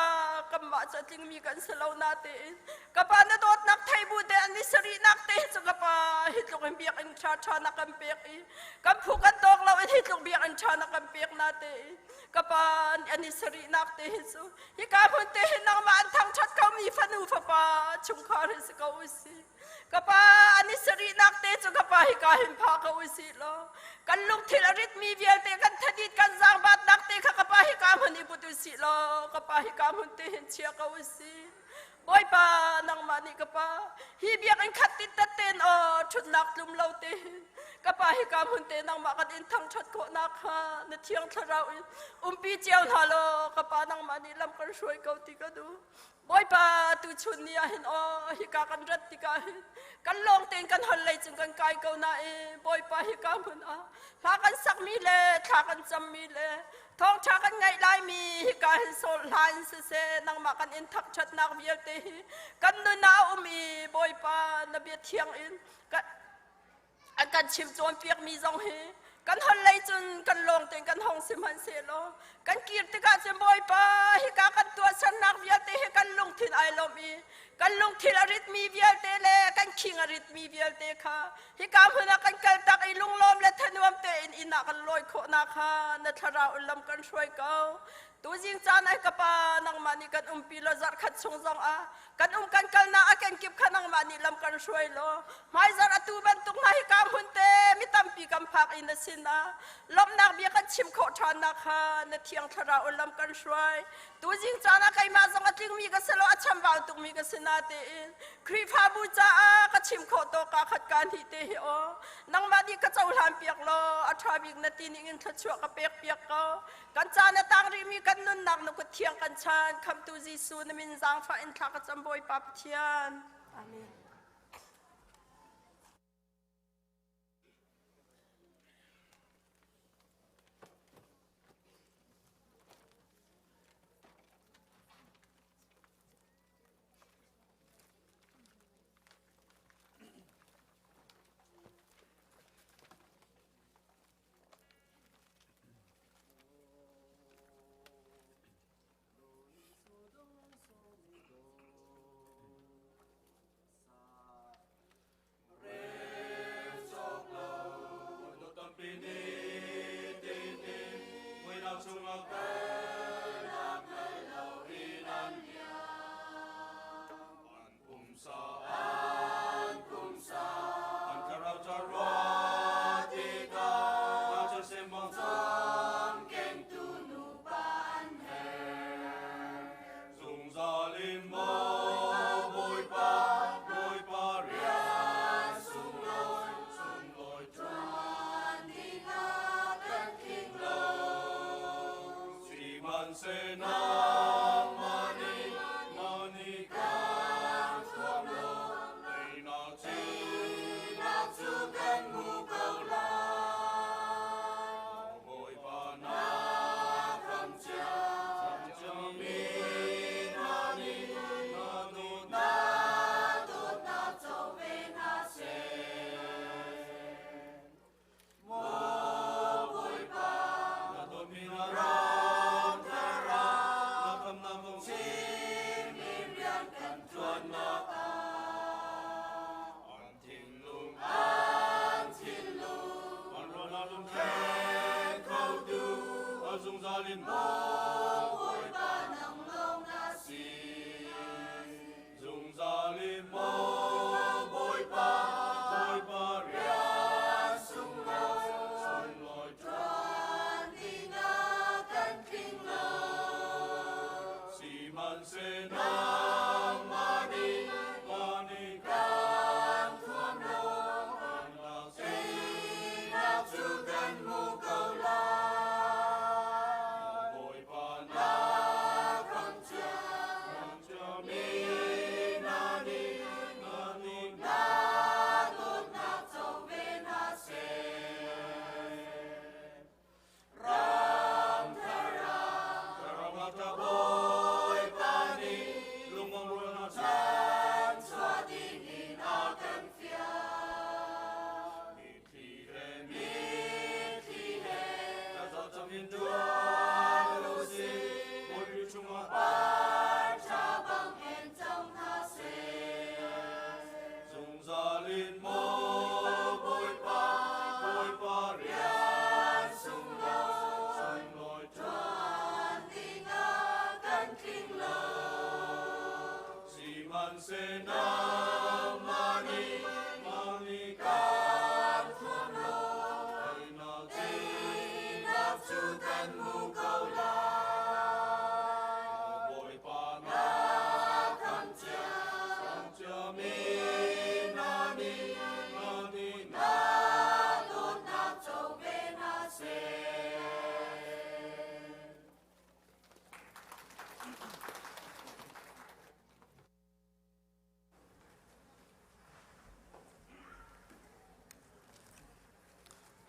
kanmah cu a tlingmi kan si lo na tein ka pa na dawtnak thei bu te ni sarihnak te hi cu ka pa hi tluk in biakinn ṭha ṭha na kan pek i kan phu kan tawk lo in hi tluk biakinn ṭha na kan pek na te i ka pa ani sarihnak te hi cu hika hmun te hi nangmah an thangṭhat ko mi fanu fapa chungkhar hi si ko usih. Ka pa an i sarihnak te cu ka pa hika hin pha ko usih law kan lungthil a ritmi vialte kan thadit kan zaangbatnak te kha ka pa hika hmun i put usih law ka pa hika hmun te hin chia ko usih. Bawipa nangmah nih ka pa hi biakinn khat tit tat ten aw ṭhutnak tlum lo te hin ka pa hika hmun te nangmah kan in thangṭhat khawhnak kha na thiang thlarau in umpi cio hna law ka pa nangmah nih lam kan hruai ko ti ka duh. Bawipa tuchun ni ah hin aw hika kan rat tikah hin kan lawng tein kan hol lei cung kan kai ko nain Bawipa hika hmun ah hla kan sakmi le thla kan cammi le thawngṭha kan ngaih laimi hika hin sawl hla in siseh nangmah kan in thangṭhatnak vialte hi kan nun ah a um i Bawipa na bia thiang in an kan chim cawnpiakmi zong hi kan hol lei cun kan lawng tein kan hong si hmanhsehlaw kan kir tikah cun Bawipa hika kan tuahsernak vialte hi kan lungthin ai lawmh i kan lungthin a ritmi vialte le kan khing a ritmi vialte kha hika hmun ah kan kaltak i lunglawm le thanuam tein inn ah kan lawi khawhnak kha na thlarau in lam kan hruai ko. Tuzing caan ai ka pa nangmah nih kan umpi law zarhkhat chung zong ah kan um kan kalnak a kenkip kha nangmah nih lam kan hruai law hmaizarh atu bantuk hna hi ka hmun te mi tampi kan phak i na sinah lawmhnak bia kan chim khawh ṭhannak kha na thiang thlarau in lam kan hruai. Tuzing caan ah keimah zong a tlingmi ka si lo, a chambau tukmi ka si natein Khrihfabu caah ka chim khawh tawk kaa khat kaa hnih te hi aw nangmah nih ka cohlan piak law a ṭha bik na ti ning in thluachuah ka pek piak ko. Kan caan a tang rihmi kan nunnak na kut thiang kan chan. Khamtu Jesuh na min zaangfah in thla ka cam Bawipa Pathian. Amen.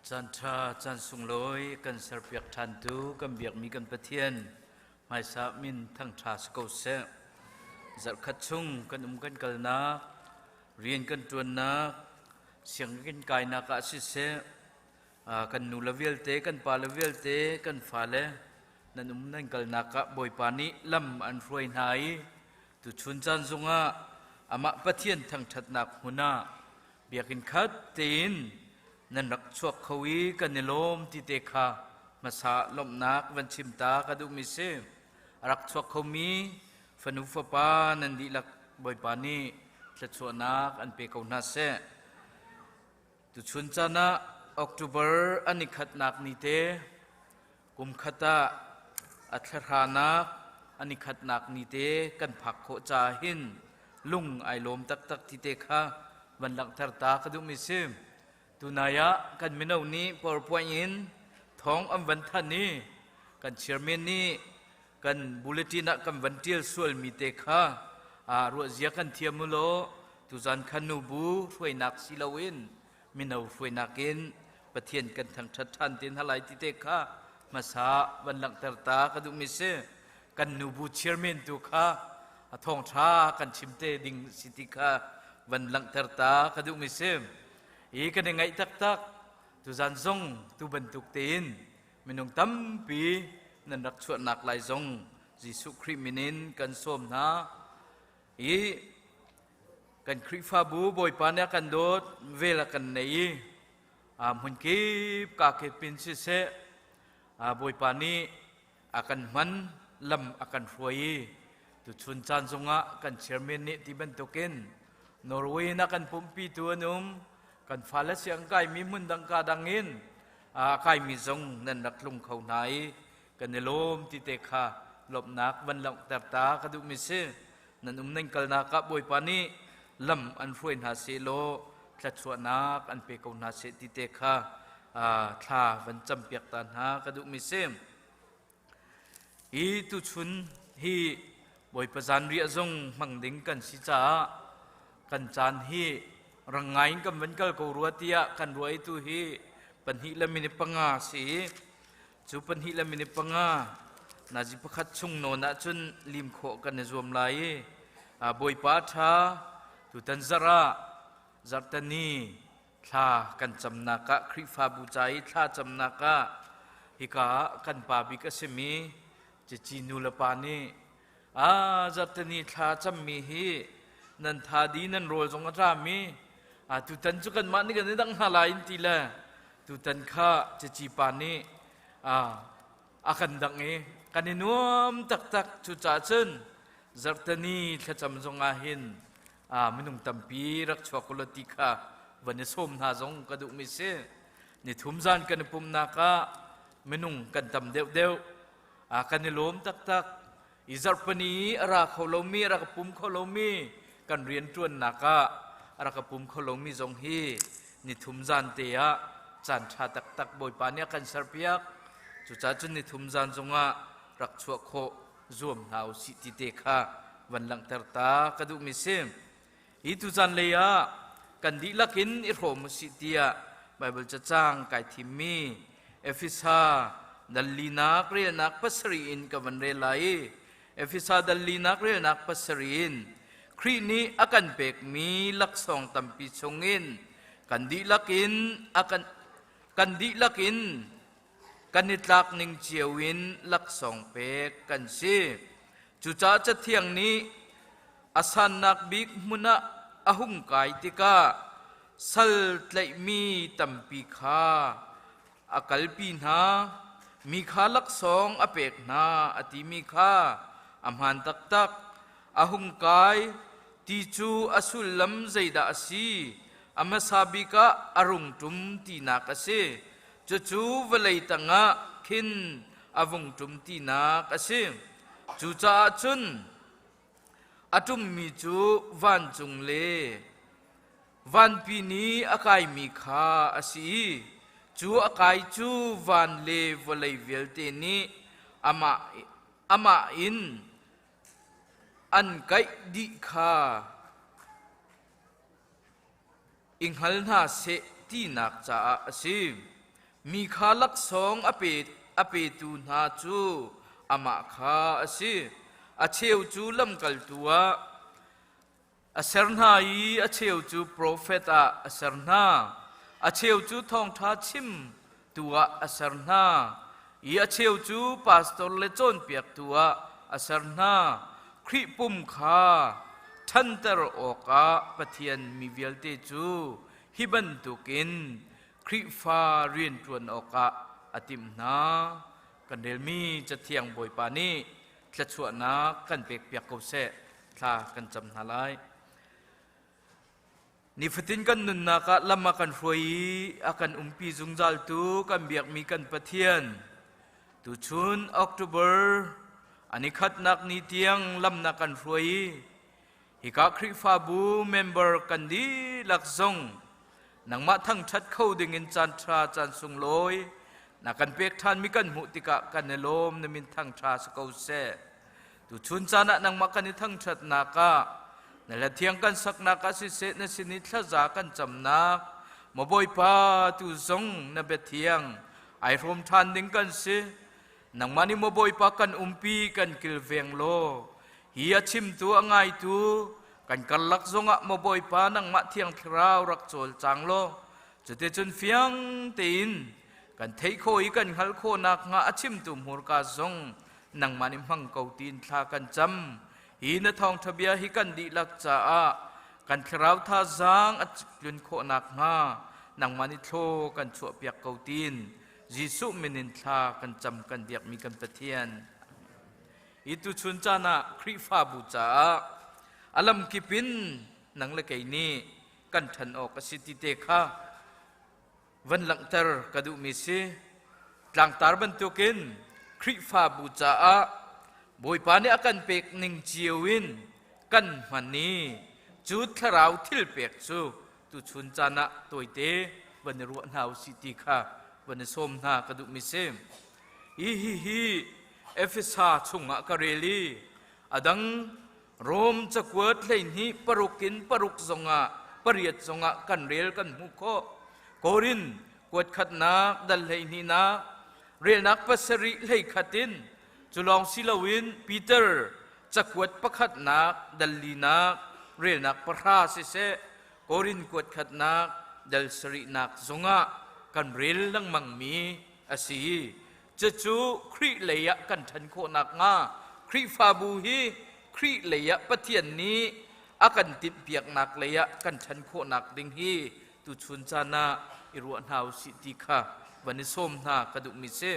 Caan ṭha, caan sunglawi kan serpiak ṭhantu kan biakmi kan Pathian hmaisa min thangṭha si ko seh. Zarhkhat chung kan um kan kalnak, rian kan ṭuannak, sianginn kainak ah siseh, kan nu le vialte, kan pa le vialte, kan fale nan um nan kalnak ah Bawipa nih lam an hruai hna i tuchun caan zongah amah Pathian thangṭhatnak hmun ah biakinn khat tein nan rak chuak kho i kan i lawm ti te kha hmasa lawmhnak van chim ta ka duhmi si. A rak chuak khomi fanu fapa nan dihlak Bawipa nih thluachuahnak an pe ko hna seh. Tuchun caan ah October an i khatnak ni te kum khat ah a thlahranak an i khatnak ni te kan phak khawh caah hin lung ai lawm taktak ti te kha van langhter ta ka duhmi si. Tunai ah kan mino nih PowerPoint in thawng an van thanh i kan chairman nih kan bulletin ah kan van ṭial sualmi te kha ruahzia kan thiam u law tuzan khan nubu hruainak si loin mino hruainak in Pathian kan thangṭhat ṭhan te hna lai ti te kha hmasa van langhter ta ka duhmi si. Kan nubu chairman tu kha a thawngṭha kan chim te ding si ti kha van langhter ta ka duhmi si. I kan i ngaih taktak tuzan zong tu bantuk tein minung tampi nan rak chuahnak lai zong Jesuh Khrih min in kan sawm hna. I kan Khrihfabu Bawipa nih a kan dawt, vel a kan nei i hmun kip ka kip in siseh Bawipa nih a kan hman, lam a kan hruai i tuchun caan zongah kan chairman nih ti bantukin Norway in a kan pumhpitu an um, kan fale siang kaimi hmun dang ka dang in a kaimi zong nan rak tlung kho hna i kan i lawm ti te kha lawmhnak van langhter ta ka duhmi si. Nan um nan kalnak ah Bawipa nih lam an hruai hna seh law thluachuahnak an pe ko hna seh ti te kha thla van campiak ta hna ka duhmi si. Hi tuchun hi Bawipa zanriah zong hmang ding kan si caah kan caan hi rang ngai in kan van kal ko rua tiah kan ruah i tu hi 2 le minute 5 si. Cu 2 le minute 5 nazi pakhat chung nawn ahcun lim khawh kan i zuam lai i Bawipa ṭha tutan zarh ah zarhteni thla kan camnak ah, Khrihfabu ca i thla camnak ah hika ah kan pa bik a simi cici nu le pa nih a zarhteni thla cammi hi nan tha di nan rawl zong a ṭami a tutan cu kanmah nih kan i dang hna lai in ti le tutan kha cici pa nih a kan dang i kan i nuam taktak. Cucaah cun zarhteni thlacam zong ah hin minung tampi rak chuak u ti kha van i sawm hna zong ka duhmi si. Nithum zan kan i pumnak ah minung kan tam deuhdeuh, kan i lawm taktak i zarhpani a ra kho lomi, a rak pum kho lomi, kan rianṭuannak ah a rak pum kho lomi zong hi nithum zan te ah caan ṭha taktak Bawipa nih a kan serpiak. Cucaah cun nithum zan zongah rak chuah khawh zuam hna u sih ti te kha van langhter ta ka duhmi si. Hi tuzan lei ah kan dihlak in i hrawm u sih tiah Baibal cacang kai thimmi Efesa dal linak relnak pasarih in ka van rel lai i Efesa dal linak relnak pasarih in Khrih nih a kan pekmi laksawng tampi chungin kan dihlak in a kan kan dihlak in kan i tlak ning cio in laksawng pek kan si. Cucaah Cathiang nih a sannak bik hmun ah a hung kai tikah sal tlaihmi tampi kha a kalpi hna, mi kha laksawng a pek hna a timi kha a hmaan taktak. A hung kai. Ti cu a sullam zeidah a si? A hmasa bik ah a rung ṭum tinak a si. Cucu vawlei tangah khin a vung ṭum tinak a si. Cucaah cun a ṭummi cu vancung le vanpi nih a kaimi kha a si i cu a kai cu van le vawlei vialte nih amah in an kaih dih kha i hngal hna seh tinak caah a si. Mi kha laksawng a petu hna cu amah kha a si. A cheu cu lamkaltu ah a ser hna i a cheu cu profet ah a ser hna. A cheu cu thawngṭha chimtu ah a ser hna i a cheu cu pastor le cawnpiaktu ah a ser hna. Khrih pum kha ṭhanter awkah Pathian mi vialte cu hi bantukin Khrihfa rianṭuan awkah a timh hna. Kan relmi Cathiang Bawipa nih thluachuahnak kan pekpiak ko seh. Thla kan cam hna lai. Nifatin kan nunnak ah lam a kan hruai i a kan umpi zungzaltu kan biakmi kan Pathian tuchun October a nikhatnak ni tiang lam na kan hruai i hika Khrihfabu member kan dihlak zong nangmah thangṭhat kho dingin caan ṭha caan sunglawi na kan pek ṭhanmi kan hmuh tikah kan i lawm na min thangṭha si ko seh. Tuchun caan ah nangmah kan i thangṭhatnak ah na hla thiang kan saknak ah siseh na sin i thlaza kan camnak maw Bawipa tu zong na bia thiang ai hrawm ṭhan ding kan si. Nangmah nih maw Bawipa kan umpi kan kilveng law hi a chimtu a ngaitu kan karlak zongah maw Bawipa nangmah thiang thlarau rak cawlcang law cuticun fiang tein kan theih khawh i kan hngalh khawh nakhnga a chimtu hmurka zong nangmah nih hmang ko tiin thla kan cam. Hi na thawngṭha bia hi kan dihlak caah kan thlarau thazaang a tlun khawh nakhnga nangmah nih thlaw kan chuahpiak ko tiin Jesuh min in thla kan cam kan biakmi kan Pathian. Hi tuchun caan ah Khrihfabu caah a lamkip in nang le kei nih kan ṭhan awk a si ti te kha van langhter ka duhmi si. Tlangtar bantukin Khrihfabu caah Bawipa nih a kan pek ning cio in kan hman i cu thlarau thil pek cu tuchun caan ah tawite van i ruah hna usih ti kha van i sawm hna ka duhmi si. Hi hi hi Efesa chungah ka rel i a dang Rom cakuat 12 paruk in paruk zongah pariat zongah kan rel kan hmuh khawh. Korin kuat khatnak dal hleihnihnak relnak pasarih hleikhat in cu lawng si loin Peter cakuat pakhatnak dal linak relnak pahra siseh Korin kuat khatnak dal sarihnak zongah kan rel lengmangmi a si. Cucu Khrih lei ah kan ṭhan khawh nakhnga Khrihfabu hi Khrih lei ah Pathian nih a kan timhpiaknak lei ah kan ṭhan khawhnak ding hi tuchun caan ah i ruah hna usih ti kha van i sawm hna ka duhmi si.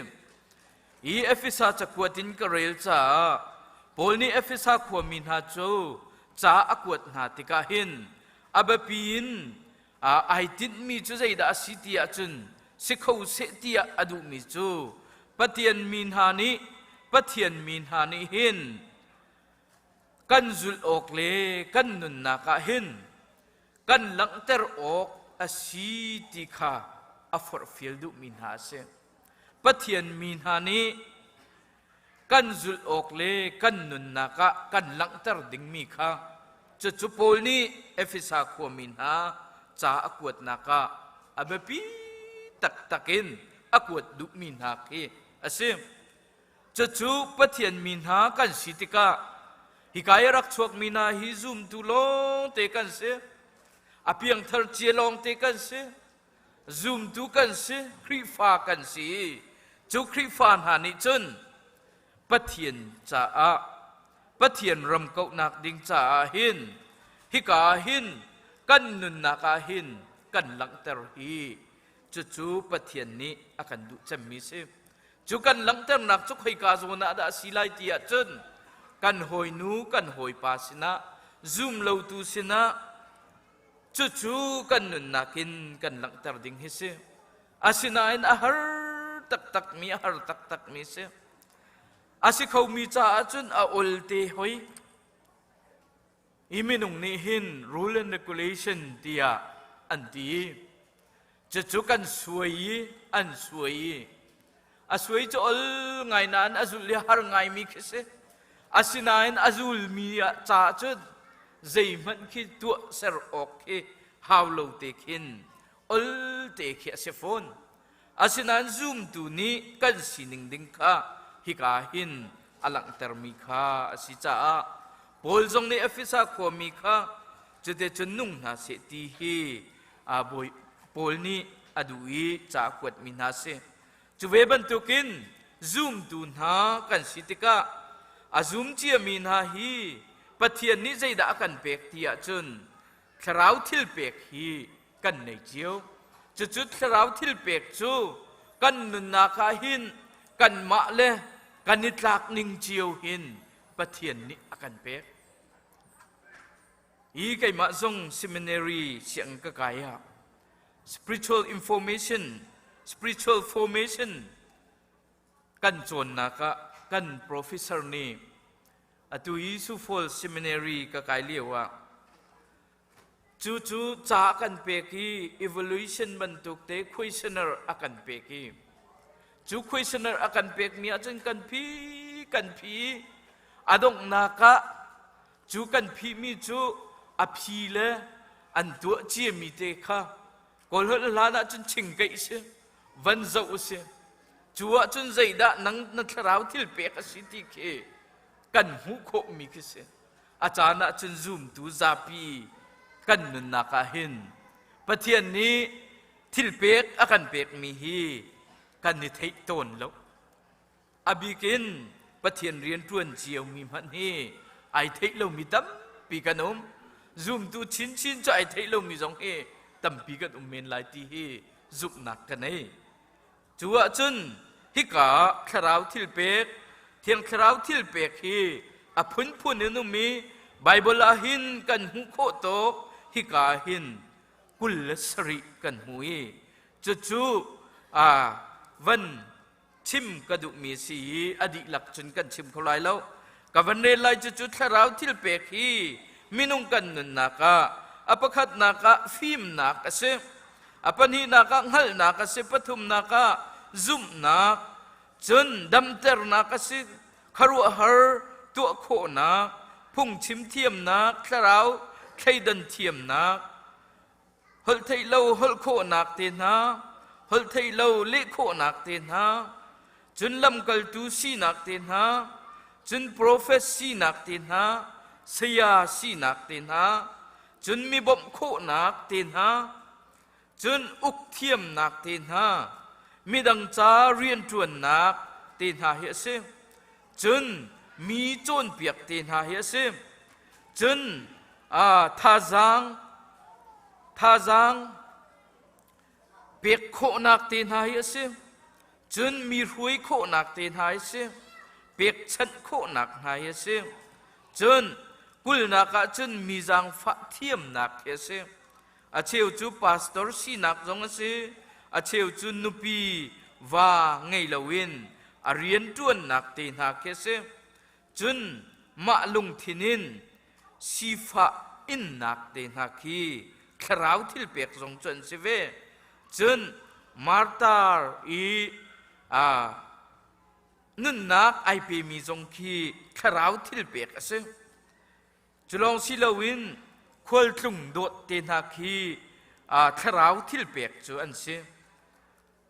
Hi Efesa cakuat in ka rel caah Paul nih Efesa khuami hna cu ca a kuat hna tikah hin a biapi in ai tinhmi cu zeidah a si ti ahcun si kho seh tiah a duhmi cu Pathian mi hna nih Pathian mi hna nih hin kan zulh awk le kan nunnak ah hin kan langhter awk a si ti kha a forhfial duhmi hna a si. Pathian mi hna nih kan zulh awk le kan nunnak ah kan langhter dingmi kha cucu Paul nih Efesa khuami hna ca a kuatnak ah a biapi taktak in a kuat duhmi hna khi a si. Cucu Pathian mi hna kan si tikah hika i rak chuakmi hna hi zumtu lawngte kan si. A piangthar cia lawngte kan si. Zumtu kan si, Khrihfa kan si. Cu Khrihfa hna nih cun Pathian caah Pathian ram kauhnak ding caah hin hika ah hin kan nunnak ah hin kan langhter hi cucu Pathian nih a kan duh cemmi si. Cu kan langhternak cu khoika zawn ah dah a si lai ti ahcun kan hawinu kan hawipa sinah Zum lotu sinah cucu kan nunnak in kan langhter ding hi si. Asinain a har taktakmi a har taktakmi si. A si khomi caah cun a ol te hoi. Hi minung nih hin rule and regulation tiah an ti. Cucu kan suai i an suai i a suai cu ol ngai nain a zulh i har ngaimi khi si. Asinain a zulmi caah cun zeihmanh khi tuah ser awk khi hau lo te khin ol te khi a si fawn. Asinain zumtu nih kan sining ding kha hika hin a langhtermi kha a si caah Paul zong nih Efesa khuami kha cuticun nung hna seh ti hi bawi Paul nih a duh i ca a kuatmi hna a si. Cu ve bantukin zumtu hna kan si tikah a zum ciami hna hi Pathian nih zeidah a kan pek ti ahcun thlarau thil pek hi kan nei cio. Cucu thlarau thil pek cu kan nunnak ah hin kanmah le kan i tlak ning cio hin Pathian nih a kan pek. Hi keimah zong seminary sianginn ka kai ah spiritual information, spiritual formation kan cawnnak ah kan professor nih atu i Sioux Falls Seminary ka kai lio ah Cucu ca a kan pek i evolution bantuk te questionnaire a kan pek i cu questionnaire a kan pekmi ahcun kan phi kan phi a donghnak ah cu kan phihmi cu a phi le an tuah ciami te kha kawlholh hlan ahcun chingkeih si van zoh si cu ahcun zeidah nang na thlarau thil pek a si ti khi kan hmuh khawhmi khi si A caan ahcun zumtu zapi kan nunnak ah hin Pathian nih thil pek a kan pekmi hi kan i theih tawn lo. A bik in Pathian rian ṭuan ciomi hmanh hi ai theih lomi tampi kan um. Zumtu chinchin cu ai theih lomi zong hi tampi kan um men lai ti hi zumhnak ka nei. Cu ahcun hika ah thlarau thil pek, Thiang Thlarau thil pek hi a phunphun in um i Baibal ah hin kan hmuh khawh tawk hika ah hin 27 kan hmu i cucu van chim ka duhmi a si i a dihlak cun kan chim kho lai lo. Ka van rel lai cucu thlarau thil pek hi minung kan nunnak ah a pakhatnak ah fimnak a si. A pahnihnak ah hngalhnak a si, pathumnak ah zumhnak, cun damternak a si, khuaruahhar tuah khawhnak, phungchim thiamnak, thlarau thleidan thiamnak, holh theih lo holh khawhnak te hna, holh theih lo leh khawhnak te hna, cun lamkaltu sinak te hna, cun profet sinak te hna, saya sinak te hna, cun mi bawmh khawhnak te hna, cun uk thiamnak te hna, midang ca rianṭuannak te hna hi a si. Cun mi cawnpiak te hna hi a si. Cun thazaang thazaang pek khawhnak te hna hi a si. Cun mi hruai khawhnak te hna hi a si. Pekchanh khawhnak hna hi a si. Cun kulnak ah cun mi zaangfah thiamnak hi a si. A cheu cu pastor sinak zong a si. A cheu cu nupi va ngei loin a rianṭuannak te hna khi a si. Cun mah lungthin in sifah innak te hna khi thlarau thil pek zong cu an si ve. Cun martar i nunnak ai pemi zong khi thlarau thil pek a si. Cu lawng si loin khualtlung dawt te hna khi thlarau thil pek cu an si.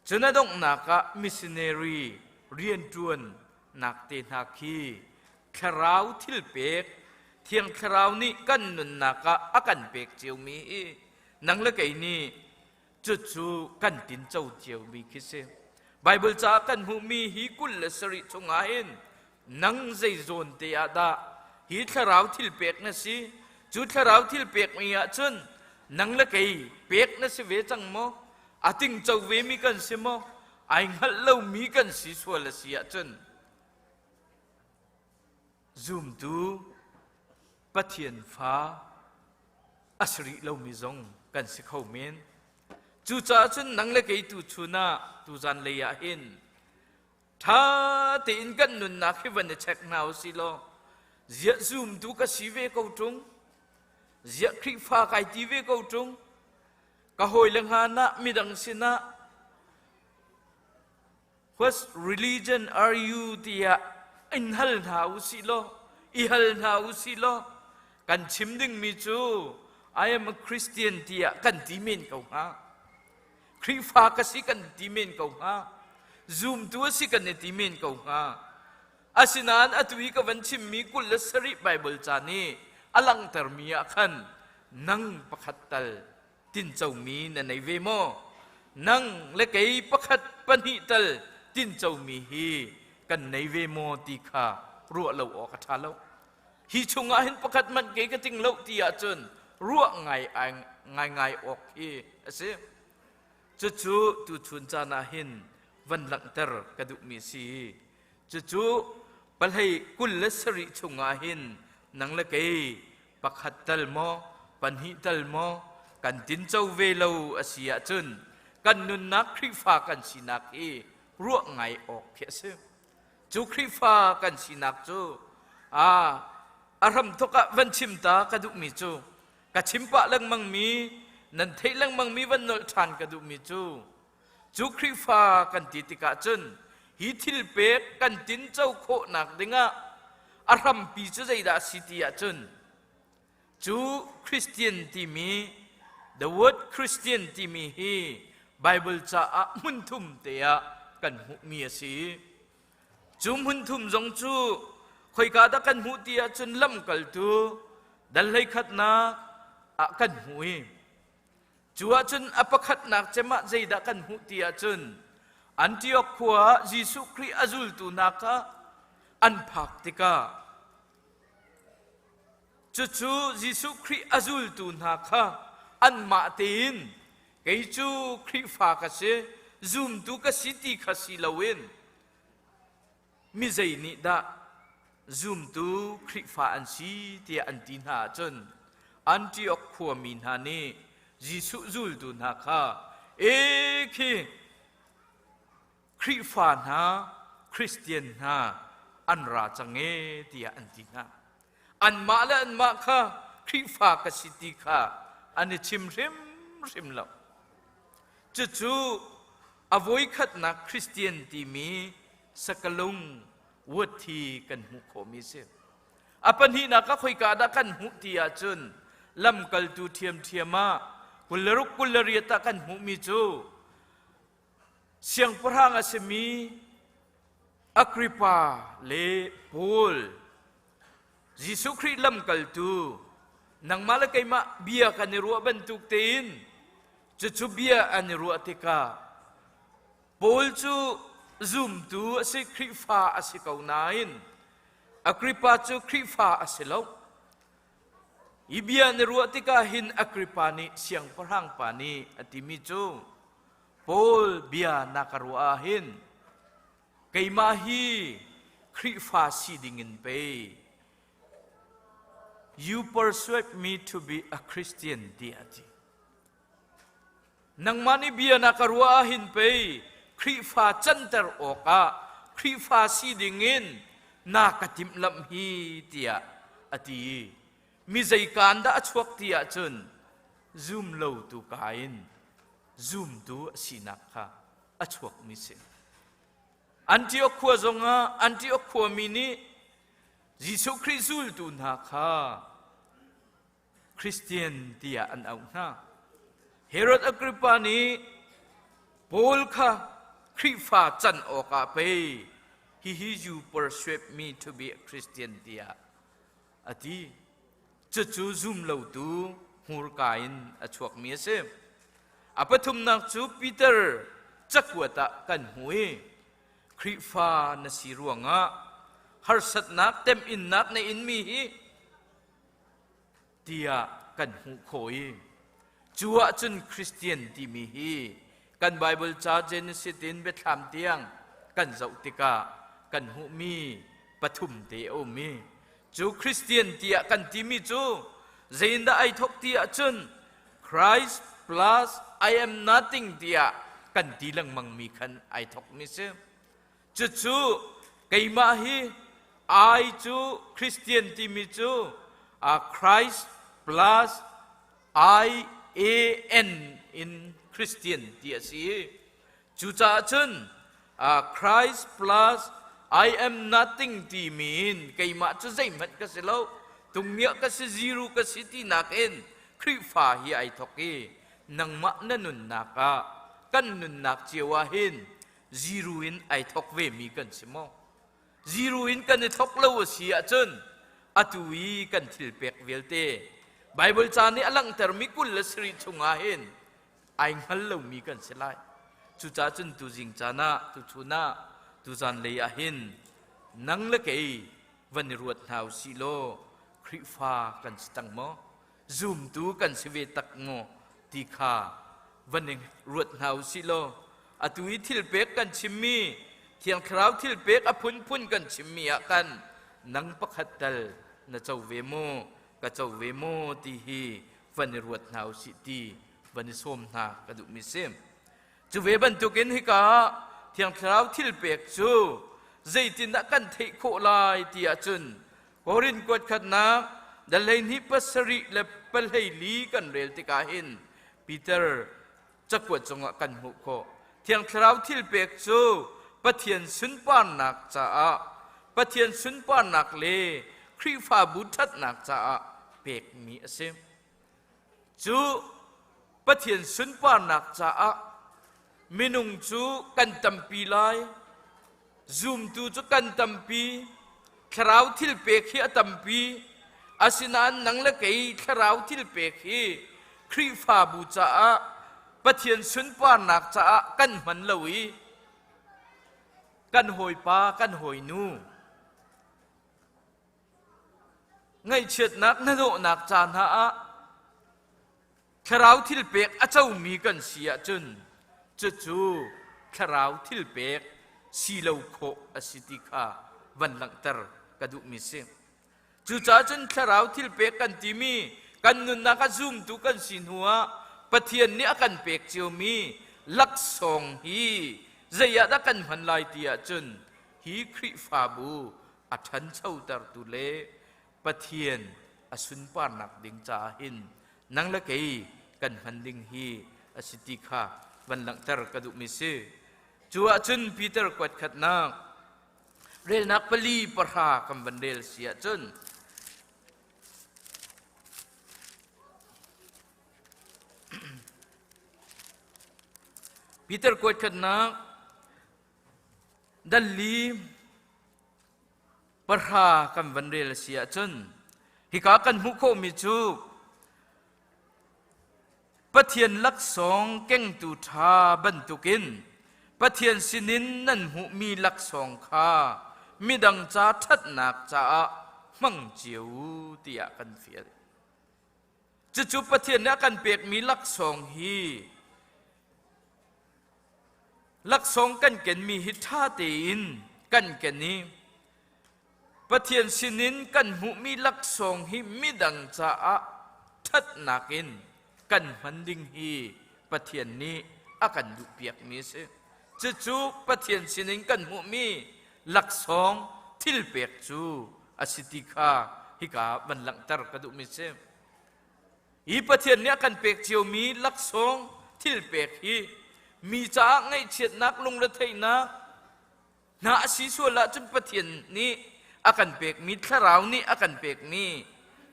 Cun a donghnak ah missionary rianṭuannak te hna khi thlarau thil pek Thiang Thlarau nih kan nunnak ah a kan pek ciomi hi nang le kei nih cucu kan tinco ciomi khi si. Baibal caah kan hmuhmi hi 27 chungah hin nang zei zawn te ah dah hi thlarau thil pek na si cu thlarau thil pekmi ah cun nang le kei pek na si ve cang maw a tingco vemi kan si maw ai hngalh lomi kan si sual a si ahcun zumtu. Pathian fa a si rih lomi zong kan si kho men. Cucaah cun nang le kei tu chun ah tuzan lei ah hin ṭha tein kan nunnak hi van i check hna u sih law ziah zumtu ka si ve ko ṭung ziah Khrihfa kai ti ve ko ṭung ka hawile hngan ah midang sinah What religion are you tiah in hal hna u sih law i hal hna u sih law kan chim dingmi cu I am a Christian tiah kan ti men ko hnga. Khrihfa ka si kan ti men ko hnga. Zumtu a si kan i ti men ko hnga. Asinain atu i ka van chimmi 27 Bible ca nih a langhtermi ah khan nang pakhat tal tincomi na nei ve maw? Nang le kei pakhat pahnih tal tincomi hi kan nei ve maw ti kha ruah lo awk a ṭha lo. Hi chungah hin pakhat hmanh kei ka ting lo ti ahcun ruah ngai ngai ngai awk hi a si. Cucu tuchun caan ah hin van langhter ka duhmi a si. Cucu pahlei 27 chungah hin nang le kei pakhat tal maw pahnih tal maw kan tinco ve lo a si ahcun kan nunnak Khrihfa kan sinak hi ruah ngai awk khi a si. Cu Khrihfa kan sinak cu a a hramthok ah van chim ta ka duhmi cu ka chim pah lengmang mi nan theih lengmang mi van nolh ṭhan ka duhmi cu cu Khrihfa kan ti tikah cun hi thil pek kan tinco khawhnak dingah a hrampi cu zeidah a si ti ahcun cu Christian timi the word Christian timi hi Bible caah hmunthum te ah kan hmuhmi a si. Cu hmunthum zong cu khoika dah kan hmuh ti ahcun lamkaltu dal hleikhatnak ah kan hmuh i Cu ahcun a pakhatnak cem ah zeidah kan hmuh ti ahcun Antioch khua ah Jesuh Khrih a zultu hna kha an phak tikah cucu Jesuh Khrih a zultu hna kha anmah tein kei cu Khrihfa ka si, zumtu ka si ti kha si loin mi zei nih dah zumtu Khrihfa an si tiah an ti hna ahcun Antioch khuami hna nih Jesuh zultu hna kha e khi Khrihfa hna Christian hna an ra cang e tiah an ti hna. Anmah le anmah kha Khrihfa ka si ti kha an i chim hrimhrim lo. Cucu a voikhatnak Christian timi sakalung word hi kan hmuh khawhmi a si. A pahnihnak ah khoika dah kan hmuh ti ahcun lamkaltu ṭhiamṭhiam ah 26 28 ah kan hmuhmi cu siangpahrang a simi Agrippa le Paul Jesuh Khrih lamkaltu nangmah le keimah bia kan i ruah bantuk tein cucu bia an i ruah tikah Paul cu zumtu a si Khrihfa a si ko nain Agrippa cu Khrihfa a si lo. Hi bia na ruah tikah hin Agrippa nih siangpahrang pa nih a timi cu Paul bia na ka ruah ah hin keimah hi Khrihfa si dingin pei You persuade me to be a Christian tiah a ti. Nangmah nih bia na ka ruah ah hin pei Khrihfa canter awkah Khrihfa si dingin na ka timhlamh hi tiah a ti. Mi zei kaan dah a chuak ti ahcun zum lo tu ka in zumtu a sinak kha a chuakmi si. Antioch khua zongah Antioch khuami nih Jesuh Khrih zultu hna kha Christian tiah an auh hna. Herod Agrippa nih Paul kha Khrihfa can awkah pei hihi you persuade me to be a Christian tiah a ti. Cucu zum lotu hmurka in a chuakmi a si. A pathumnak cu Peter cakuat ah kan hmu i Khrihfa na si ruangah harsatnak temhinnak na inmi hi tiah kan hmuh khawh i cu ahcun Christian timi hi kan Bible ca Genesis in Biathlam tiang kan zoh tikah kan hmuhmi pathum te a um i. Cu Christian tiah kan timi cu zeiindah ai thawk ti ahcun Christ plus I am nothing tiah kan ti lengmang mi khan ai thawk mi si. Cucu keimah hi I cu Christian timi cu Christ plus I A N in Christian ti a si i cucaah cun Christ plus I am nothing timi in keimah cu zeihmanh ka si lo tungngiah ka si zero ka si tinak in Khrihfa hi ai thawk i nangmah na nunnak ah kan nunnak cio ah hin zero in ai thawk ve mi kan si maw? Zero in kan i thawk lo a si ahcun atu i kan thil pek vialte Baibal ca nih a langhtermi 27 chungah hin ai hngal lomi kan si lai. Cucaah cun tuzing caan ah, tuchun ah, tuzan lei ah hin nang le kei van i ruat hna u sih law Khrihfa kan si tang maw? Zumtu kan si ve tak maw? ti kha van i ruat hna u sih law atu i thil pek kan chimmi Thiang Thlarau thil pek a phunphun kan chimmi ah khan nang pakhat tal na co ve maw ka co ve maw ti hi van i ruat hna u sih ti van i sawm hna ka duhmi si. Cu ve bantukin hika ah Thiang Thlarau thil pek cu zeitindah kan theih khawh lai ti ahcun Korin kuat khatnak dal 12 pasarih le pahlei kan rel tikah hin Peter cakuat cungah kan hmuh khawh. Thiang Thlarau thil pek cu Pathian sunparnak caah Pathian sunparnak le Khrihfabu ṭhatnak caah pekmi a si. Cu Pathian sunparnak caah minung cu kan tampi lai, zumtu cu kan tampi, thlarau thil pek hi a tampi, asinain nang le kei thlarau thil pek hi Khrihfabu caah Pathian sunparnak caah kan hman lo i kan hawipa kan hawinu Ngaihchiatnak hnahnawhnak ca hna ah thlarau thilpek a comi kan si ahcun cucu thlarau thilpek si lo khawh a si ti kha van langhter ka duhmi si. Cucaah cun thlarau thilpek kan timi kan nunnak a zumtu kan si hnu ah Pathian nih a kan pek ciomi laksawng hi zei ah dah kan hman lai ti ahcun hi Khrihfabu a ṭhanchotertu le Pathian a sunparnak ding caah hin nang le kei kan hman ding hi a si ti kha van langhter ka duhmi si. Cu ahcun Peter kuat khatnak relnak pali pahra kan van rel si ahcun Peter kuat khatnak Dalli pahra kan van rel a si ahcun hika kan hmuh khawhmi cu Pathian laksawng kengtu ṭha bantukin Pathian sinin nan hmuhmi laksawng kha midang ca ṭhatnak caah hmang cio u tiah kan fial. Cucu Pathian nih a kan pekmi laksawng hi Laksawng kan kenmi hi ṭha tein kan ken i Pathian sinin kan hmuhmi laksawng hi midang caah ṭhatnak in kan hman ding hi Pathian nih a kan duhpiakmi a si. Cucu Pathian sinin kan hmuhmi laksawng thilpek cu a si ti kha hika van langhter ka duhmi a si. Hi Pathian nih a kan pek ciomi laksawng thilpek hi mi caah ngaihchiatnak lungretheihnak hna a si sual ahcun Pathian nih a kan pekmi thlarau nih a kan pekmi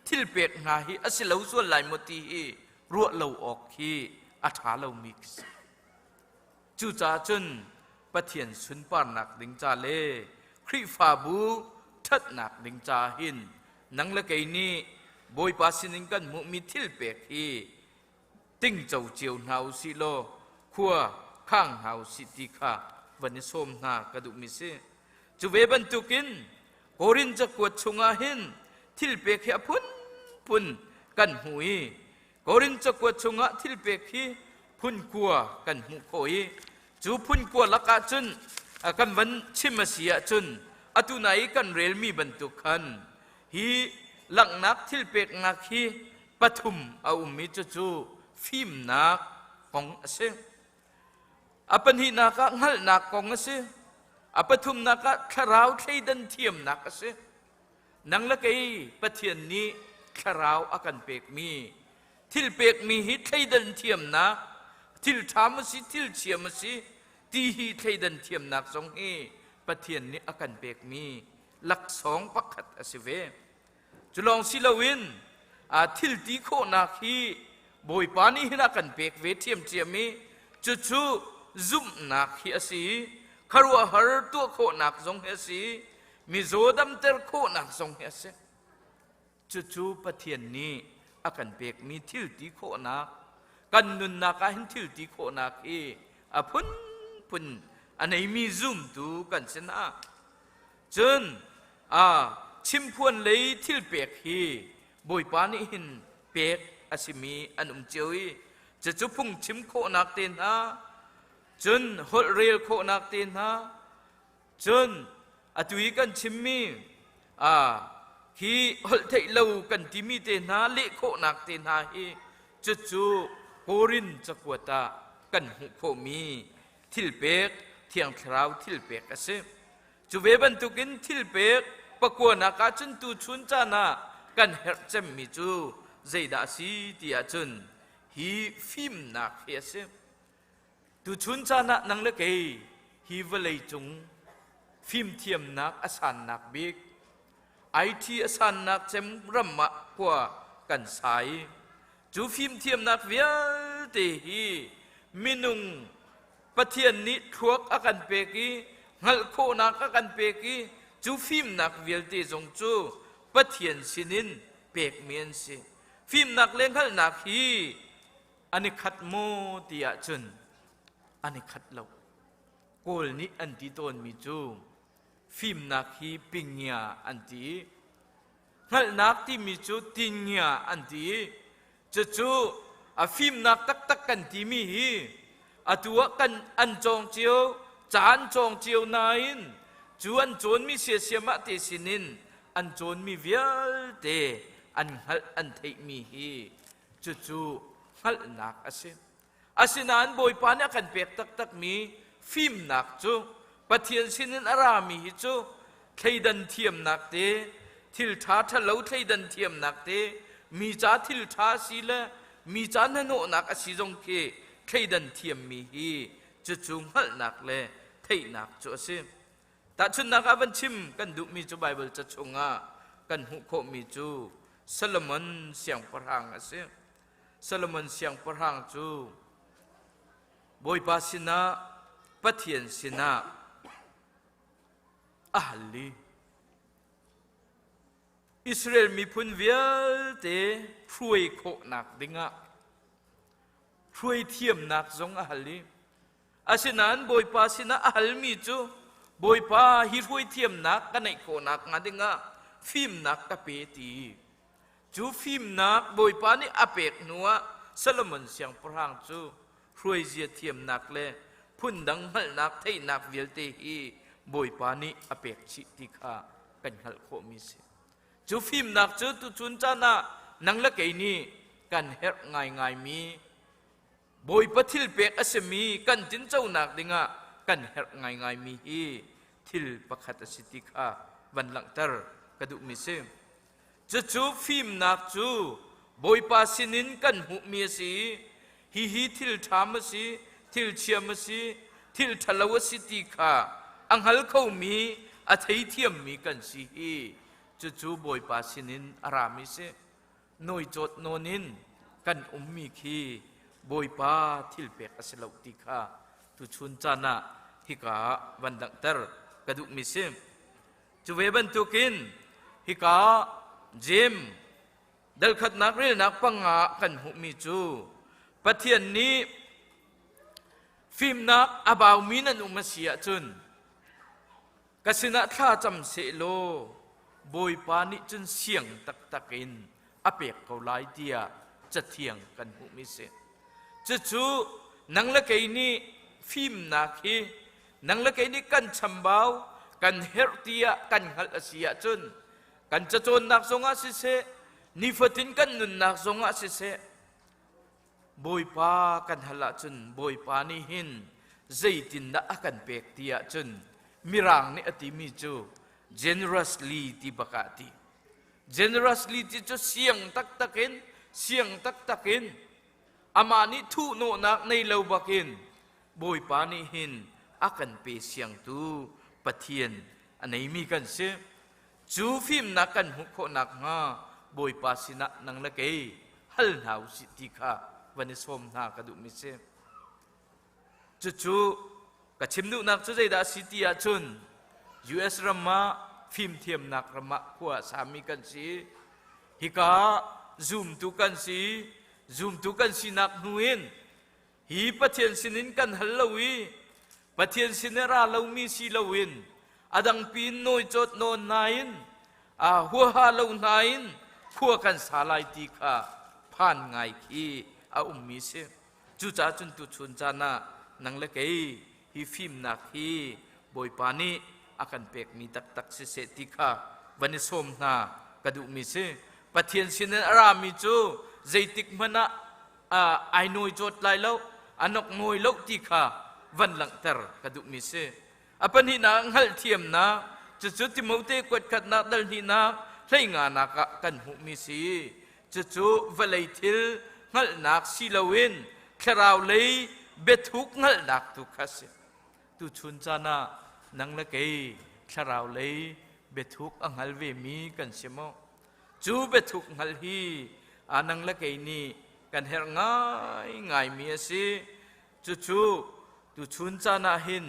thilpek hna hi a si lo sual lai maw ti hi ruah lo awk hi a ṭha lomi si. Cucaah cun Pathian sunparnak ding ca le Khrihfabu ṭhatnak ding ca hin nang le kei nih Bawipa sinin kan hmuhmi thilpek hi tingco cio hna u sih law khua khang hna u sih ti kha van i sawm hna ka duhmi si. Cu ve bantukin Korin cakuat chungah hin thilpek hi a phunphun kan hmu i Korin cakuat chungah thilpek hi phun kua kan hmuh khawh i cu phun kua lakah cun kan van chim a si ahcun atu na i kan relmi bantuk khan. Hi langhnak thil peknak hi pathum a um i cucu fimnak kong a si. A pahnihnak ah hngalhnak kong a si. A pathumnak ah thlarau thleidan thiamnak a si. Nang le kei Pathian nih thlarau a kan pekmi thil pekmi hi thleidan thiamnak thil ṭha maw si thil chia maw si ti hi thleidan thiamnak zong hi Pathian nih a kan pekmi laksawng pakhat a si ve. Cu lawng si loin thil ti khawhnak hi Bawipa nih hin a kan pek ve ṭhiamṭhiam i cucu zumhnak hi a si i khuaruahhar tuah khawhnak zong hi a si i mizaw damter khawhnak zong hi a si. Cucu Pathian nih a kan pekmi thil ti khawhnak kan nunnak ah hin thil ti khawhnak hi a phunphun a neimi zumtu kan si hna. Cun chimphuan lei thil pek hi Bawipa nih hin pek a simi an um cio i cucu phungchim khawhnak te hna, cun holh rel khawhnak te hna, cun atu i kan chimmi hi holh theih lo kan timi te hna leh khawhnak te hna hi cucu Korin cakuat ah kan hmuh khawhmi thil pek Thiang Thlarau thil pek a si. Cu ve bantukin thil pek pakuanak ah cun tuchun caan ah kan herh cemmi cu zeidah a si ti ahcun hi fimnak hi a si. Tuchun caan ah nang le kei hi vawlei cung fimthiamnak a sannak bik IT a sannak cem ram ah khua kan sa i cu fimthiamnak vialte hi minung Pathian nih thluak a kan pek i hngalh khawhnak a kan pek i cu fimnak vialte zong cu Pathian sinin pekmi an si. Fimnak le hngalhnak hi an i khat maw ti ahcun an i khat lo. Kawl nih an ti tawnmi cu fimnak hi pingia an ti i hngalhnak timi cu tingia an ti i cucu a fimnak taktak kan timi hi atu ah kan an cawng cio ca an cawng cio nain cu an cawnmi siasiam ah te sinin an cawnmi vialte an hngalh an theihmi hi cucu hngalhnak a si. Asinain Bawipa nih a kan pek taktakmi fimnak cu Pathian sinin a rami hi cu thleidan thiamnak te, thil ṭha ṭhalo thleidan thiamnak te, mi ca thil ṭha a si le mi ca hnahnawhnak a si zong khi thleidan thiammi hi cucu hngalhnak le theihnak cu a si. Tahchunhnak ah van chim kan duhmi cu Baibal ca chungah kan hmuh khawhmi cu Solomon siangpahrang a si. Solomon siangpahrang cu Bawipa sinah Pathian sinah a hal i Israel miphun vialte hruai khawhnak dingah hruai thiamnak zong a hal i asinain Bawipa sinah a halmi cu Bawipa hi hruai thiamnak ka neih khawhnak hnga dingah fimnak ka pe ti Cu fimnak Bawipa nih a pek hnuah Solomon siangpahrang cu hruaizia thiamnak le phundang hngalhnak theihnak vialte hi Bawipa nih a pek chih ti kha kan hngalh khawhmi a si. Cu fimnak cu tuchun caan ah nang le kei nih kan herh ngaingaimi Bawipa thil pek a simi kan tinconak dingah kan herh ngaingaimi hi thil pakhat a si ti kha van langhter ka duhmi si. Cucu fimnak cu Bawipa sinin kan hmuhmi a si i hihi thil ṭha maw si, thil chia maw si, thil ṭhalo a si ti kha a hngal khomi, a theithiammi kan si hi cucu Bawipa sinin a rami si. Nawicawt nawn in kan ummi khi Bawipa thil pek a si lo ti kha tuchun caan ah hika ah van langhter ka duhmi si. Cu ve bantukin hika Jeim dalkhatnak relnak panga ah kan hmuhmi cu Pathian nih fimnak a baumi nan um a si ahcun ka sinah thla cam sehlaw Bawipa nih cun siang taktak in a pek ko lai tiah cathiang kan hmuhmi si. Cucu nang le kei nih fimnak hi nang le kei nih kan chambau kan herh tiah kan hngalh a si ahcun Kan cacawnnak zongah siseh, nifatin kan nunnak zongah siseh, Bawipa kan hal ahcun Bawipa nih hin zeitindah a kan pek ti ahcun Mirang nih a timi cu generously ti bak ah ti. Generously ti cu siang taktak in, siang taktak in, amah nih thuhnawhnak nei lo bakin Bawipa nih hin a kan pe siangtu Pathian a neimi kan si. Cu fimnak kan hmuh khawh nakhnga Bawipa sinah nang le kei hal hna usih ti kha van i sawm hna ka duhmi si. Cucu ka chim duhnak cu zeidah a si ti ahcun US ram ah fimthiamnak ram ah khua a sami kan si. Hika zumtu kan si. Zumtu kan sinak hnu in Hi Pathian sinin kan hal lo i Pathian sin i ra lomi si loin a dangpi in nawicawt nawn nain a huaha lo hna in khua kan sa lai ti kha phan ngai khi a ummi si. Cucaah cun tuchun caan ah nang le kei hi fimnak hi Bawipa nih a kan pekmi taktak siseh ti kha van i sawm hna ka duhmi si. Pathian sinin a rami cu zeitik hmanh ah ai nawi cawt lai lo a nok nawi lo ti kha van langhter ka duhmi si a pahnihnak hngalhthiamnak cucu Timote kuatkhatnak dal hnihnak hleinganak ah kan hmuhmi si cucu vawlei thil hngalhnak si loin thlarau lei biathuk hngalhnak tu kha si tuchun caan ah nang le kei thlarau lei biathuk a hngal vemi kan si maw Cu biathuk hngalh hi nang le kei nih kan herh ngaingaimi a si. Cucu tuchun caan ah hin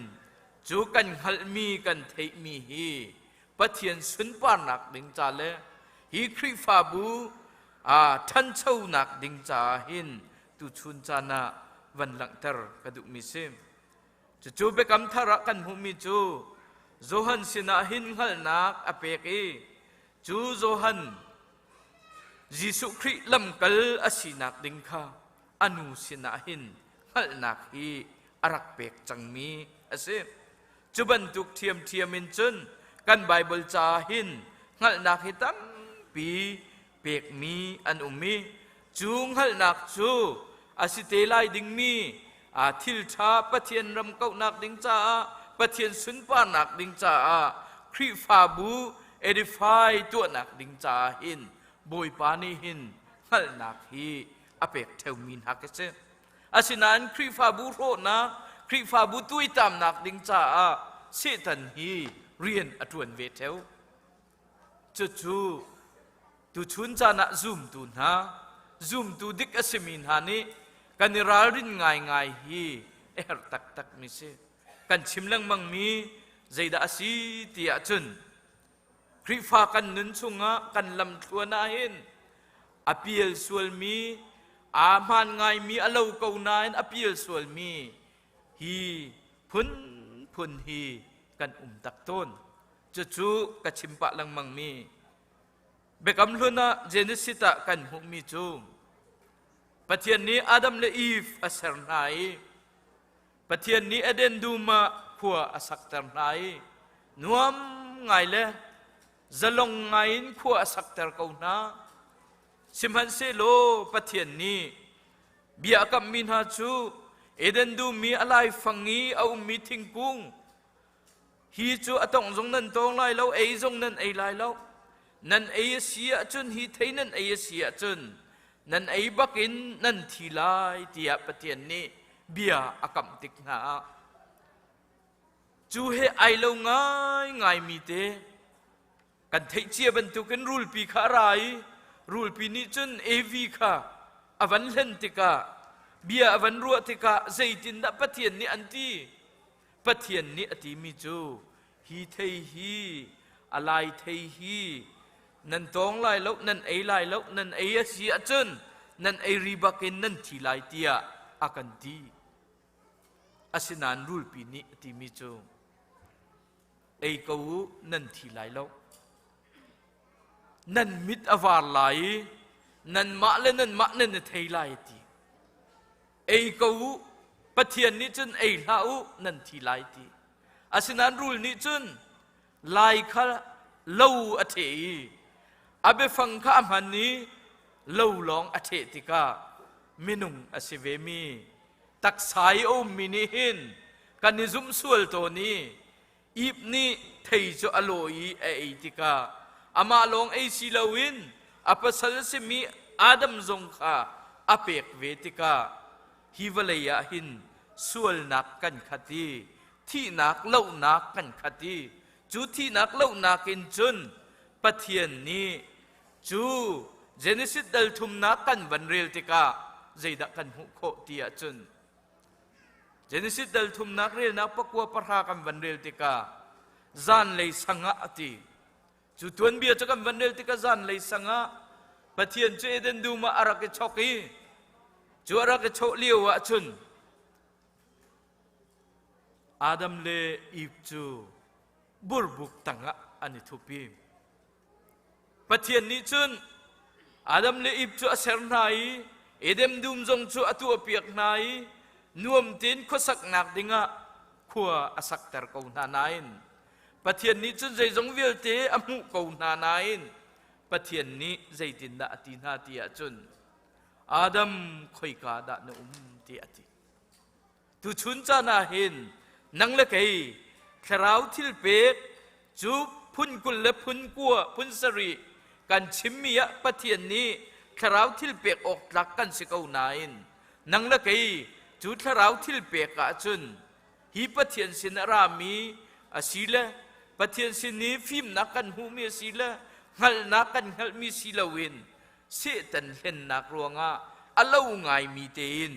cu kan hngalhmi kan theihmi hi Pathian sunparnak ding ca le hi Khrihfabu ṭhanchonak ding caah hin tuchun caan ah van langhter ka duhmi si. Cucu biakam thar ah kan hmuhmi cu Johan sinah hin hngalhnak a pek i Cu Johan Jesuh Khrih lamkal a sinak ding kha a nu sinah hin hngalhnak hi a rak pek cangmi a si. Cu bantuk ṭhiamṭhiam in cun kan Baibal caah hin hngalhnak hi tampi pekmi an um i cu hngalhnak cu a si te lai dingmi thil ṭha Pathian ram kauhnak ding caah Pathian sunparnak ding caah Khrihfabu edify tuahnak ding caah hin Bawipa nih hin hngalhnak hi a pek ṭheumi hna ka si. Asinain Khrihfabu hrawhnak, Khrihfabu tuaitamnak ding caah Satan hi rian a ṭuan ve ṭheo. Cucu tuchun caan ah zumtu hna, zumtu dik a simi hna nih kan i ralrin ngaingai hi a herh taktakmi si. Kan chim lengmangmi zeidah a si ti ahcun Khrihfa kan nun chungah kan lamthluan ah hin a pial sualmi, aa hmaan ngaimi a lo ko nain a pial sualmi hi phunphun hi kan um tak tawn. Cucu ka chim pah lengmangmi Biakam Hlun ah Genesis ah kan hmuhmi cu Pathian nih Adam le Eve a ser hna i Pathian nih Eden dum ah khua a sakter hna i nuam ngai le zalong ngai in khua a sakter ko hna. Sihmanhsehlaw Pathian nih bia a kamhmi hna cu Eden dum i a laifang i a ummi thingkung Hi cu a tongh zong nan tawng lai lo, ei zong nan ei lai lo. Nan ei a si ahcun, hi thei nan ei a si ahcun, nan ei bakin nan thi lai, tiah Pathian nih bia a kamh tik hna ah. Cu he ai lo ngaingaimi te, kan theih cia bantukin rulpi kha a ra i rulpi nih cun Evi kha a van hlen tikah bia a van ruah tikah zeitindah Pathian nih an ti? Pathian nih a timi cu hi thei hi a lai thei hi nan tawng lai lo nan ei lai lo nan ei a si ahcun nan ei ri bakin nan thi lai tiah a kan ti asinain rulpi nih a timi cu ei ko u nan thi lai lo nan mit a var lai i nanmah le nanmah nan i thei lai ti ei ko u Pathian nih cun ei hlah u nan thi lai ti asinain rul nih cun lai kha lo a ṭheh i A biafang kha a hman i lo lawng a ṭheh tikah minung a si vemi taksa i a ummi nih hin kan i zumh sual tawn i Eve nih thei cu a lawh i a ei tikah amah lawng ei si loin a pasal a simi Adam zong kha a pek ve tikah hi vawlei ah hin sualnak kan khat i thihnak lohnak kan khat i cu thihnak lohnak in cun Pathian nih cu Genesis dal thumnak kan van rel tikah zeidah kan hmuh khawh ti ahcun Genesis dal thumnak relnak pakua pahra kan van rel tikah zanlei sang ah a ti. Cu tuanbia cu kan van rel tikah zanlei sang ah Pathian cu Eden dum ah a rak i chok i cu a rak i chawh lio ah cun Adam le Eve cu burbuk tangah an i thup i Pathian nih cun Adam le Eve cu a ser hna i Eden dum zong cu a tuahpiak hna i nuam tein khuasaknak dingah khua a sakter ko hna nain Pathian nih cun zeizong vialte a hmuh ko hna nain Pathian nih zeitindah a ti hna ti ahcun Adam khoika dah na um ti a ti. Tuchun caan ah hin nang le kei thlarau thil pek cu phun 20 le phun 9 phun 7 kan chimmi ah Pathian nih thlarau thil pek awk tlak kan si ko nain nang le kei cu thlarau thil pek ahcun hi Pathian sin a rami a si le Pathian sin i fimnak kan hmuhmi a si le hngalhnak kan hngalhmi si loin Satan hlennak ruangah a lo ngaimi tein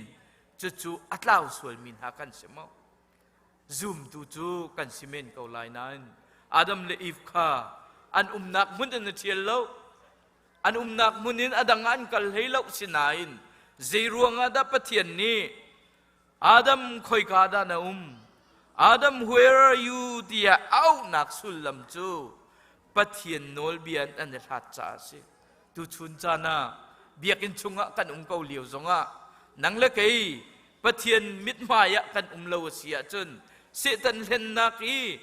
cucu a tlau sualmi hna kan si maw? Zumtu cu kan si men ko lai nain Adam le Eve kha an umnak hmun in a ṭhial lo. An umnak hmun in a dang ah an kal hlei lo sinain zei ruangah dah Pathian nih Adam khoika dah na um? Adam where are you tiah auhnak sullam cu Pathian nawlbia in an i hlat caah a si. Tuchun caan ah biakinn chungah kan um ko lio zongah nang le kei Pathian mithmai ah kan um lo a si ahcun Satan hlennak i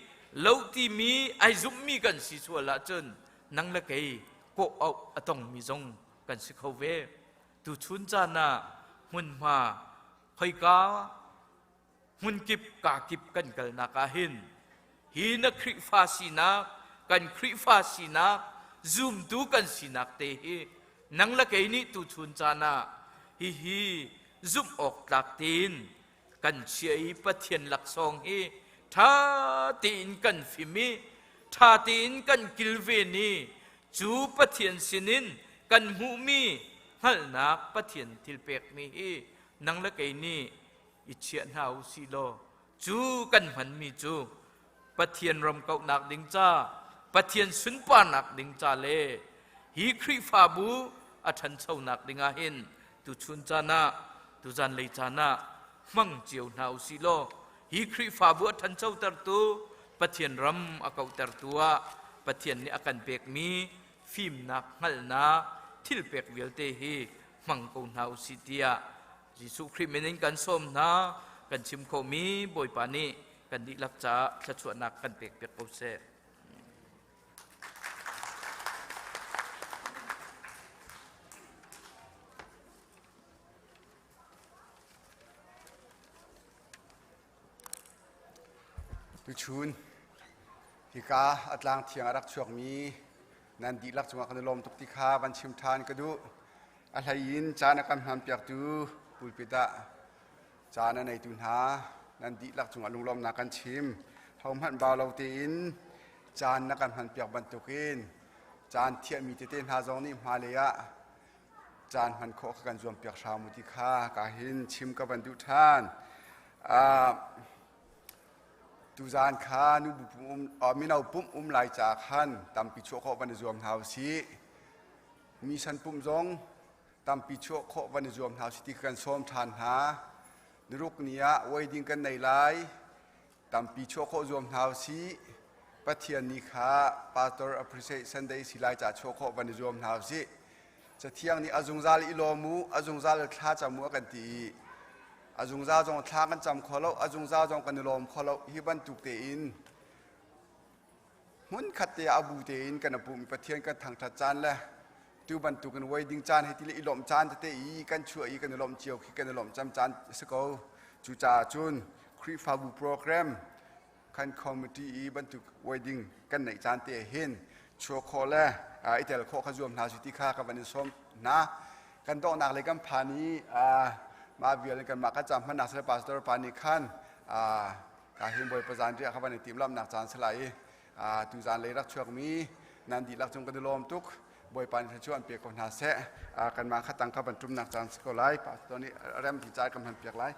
lo timi ai zumhmi kan si sual ahcun nang le kei kawh auh a tongmi zong kan si kho ve. Tuchun caan ah hmunhma khoika hmunkip kakip kan kalnak ah hin hi na Khrihfa sinak kan Khrihfa sinak zumtu kan sinak te hi nang le kei nih tuchun caan ah hihi zumh awk tlak tein kan chia i Pathian laksawng hi ṭha tein kan fim i ṭha tein kan kilven i cu Pathian sinin kan hmuhmi hngalhnak Pathian thil pekmi hi nang le kei nih i chiah hna u sih law cu kan hmanmi cu Pathian ram kauhnak ding ca Pathian sunparnak ding ca le hi Khrihfabu a ṭhanchonak ding ah hin tuchun caan ah tuzan lei caan ah hmang cio hna u sih law hi Khrihfabu a ṭhanchotertu Pathian ram a kauhtertu ah Pathian nih a kan pekmi fimnak hngalhnak thil pek vialte hi hmang ko hna u sih tiah Jesuh Khrih min in kan sawm hna kan chim khawhmi Bawipa nih kan dihlak caah thluachuahnak kan pek piak ko seh. Tuchun hika a tlang thiang a rak chuakmi nan dihlak cungah kan i lawm tuk ti kha van chim ṭhan ka duh. A hlei in caan a kan hmanpiaktu pulpit ah caan a neitu hna nan dihlak cungah lunglawmhnak kan chim. Hohmanh bau lo tein caan na kan hmanpiak bantukin caan thiahmi tete hna zong nih hmailei ah caan hman khawh kha kan zuampiak hram u ti kha ka hin chim ka van duh ṭhan. Tuzaan kha nubu pum um, mino pumh um lai ca khan tampi chuah khawh van i zuam hna u sih. Mi san pumh zong tampi chuah khawh van i zuam hna u sih ti kan sawm ṭhan hna. Niruk ni ah wedding kan nei lai. Tampi chuah khawh zuam hna u sih. Pathian ni kha Pastor Appreciate Sunday si lai ca chuah khawh van i zuam hna u sih. Cathiang nih a zungzal i lawm u, a zungzal thla cam u a kan ti i a zungzal zong thla kan cam kho lo, a zungzal zong kan i lawm kho lo. Hi bantuk tein Hmun khat te ah bu tein kan pum Pathian kan thangthat caan le tu bantukin wedding caan hi ti le i lawmh caan tete i kan chuah i kan i lawmh cio khi kan i lawmh cam caan a si ko. Cucaah cun Khrihfabu program kan committee i bantuk wedding kan neih caan te hin chuah khawh le i tel khawh kha zuam hna su ti kha ka van in sawm hna. Kan donghnak lei kan phan i mah vial in kanmah kan cam hmannak sile pastor pa nih khan ka hin Bawipa zan riah kha van i timhlamhnak caan si lai i tu zan lei rak chuakmi nan dihlak cung kan i lawm tuk. Bawipa nih thluachuah an pe ko hna seh. Kanmah kha tang kha van ṭumnak caan si ko lai. Pastor nih rem ti caan kan hman piak lai.